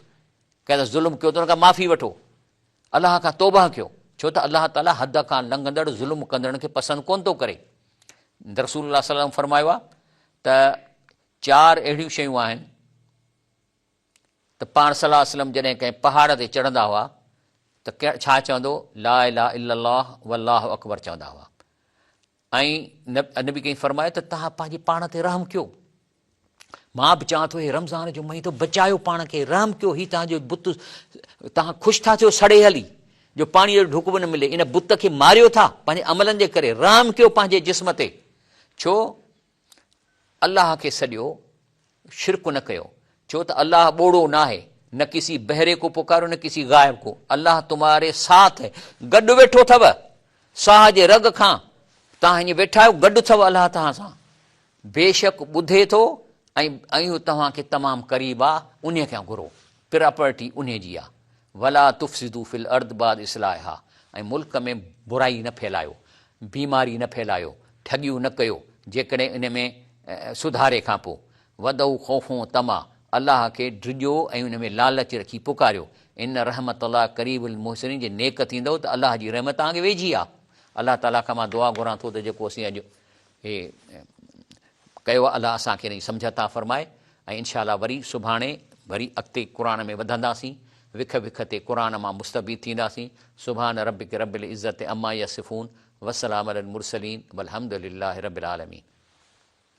ڪنهن سان ظلم ڪيو ته ان کان معافي وٺو، الله کان توبهه ڪيو، ڇو ته الله تعاليٰ حد کان لنگهندڙ ظلم ڪندڙن کي پسند ڪونه ٿو ڪري. رسول الله صلي الله عليه وسلم فرمايو آهي ته چار اهڙيون شيون آهن ته پاڻ صلي الله عليه وسلم جڏهن ڪنهن پهاڙ تي چڙهندا هئا ته ڇا چوندو لا اله الا الله والله اڪبر چوندا هئا ۽ نبي ڪريم فرمايو ته توهان پنهنجي پاڻ تي رحم ڪيو مان به چوان ٿو هي رمضان جو مهينو بچايو پاڻ کي رحم ڪيو هي توهان جو بت توهان خوش ٿا ٿيو سڙي هلي جو پاڻي جو ڍڪ به نه ملي ان بت کي ماريو ٿا پنهنجي عملن جي ڪري رحم ڪيو پنهنجي جسم تي ڇو الله کي سڏيو، شرڪ نه ڪيو، ڇو ته الله ٻوڙو ناهي، نه ڪسي بهري ڪو پڪاريو نه ڪسي غائب ڪو، الله تمهاري ساٿ هي، گڏ ويٺو اٿو، ساهه جي رڳ کان توهان هيئن ويٺا آهيو، گڏ اٿو الله توهان سان، بيشڪ ٻڌي ٿو ۽ اهو توهان کي تمام قريب آ، انهيء کان گهرو، پراپرٽي انهيء جي آ، ولا تفسدوا في الارض بعد اصلاحها ۽ ملڪ ۾ برائي نه ڦهلايو، بيماري نه ڦهلايو، ٺڳيون نه ڪيو، جيڪڏهن ان ۾ سڌاري کان پوء، وادعوا خوفا وطمعا، الله کي ڊڄو ۽ ان ۾ لالچ رکي پڪاريو، ان رحمت الله قريب للمحسنين جي نيڪ ٿيندؤ ته الله جي رحمت توهان کي ويجهي آهي. الله تعاليٰ کان مان دعا گهران ٿو ته جيڪو اسين اڄ هي ڪيو آهي الله اسان کي ان جي سمجهه عطا فرمائي ۽ انشاء الله وري سڀاڻي وري اڳتي قرآن ۾ وڌنداسين وک وک تي قرآن مان مستفيد ٿينداسين سبحان ربک رب العزت عما يصفون وسلام علي المرسلين والحمد لله رب العالمين.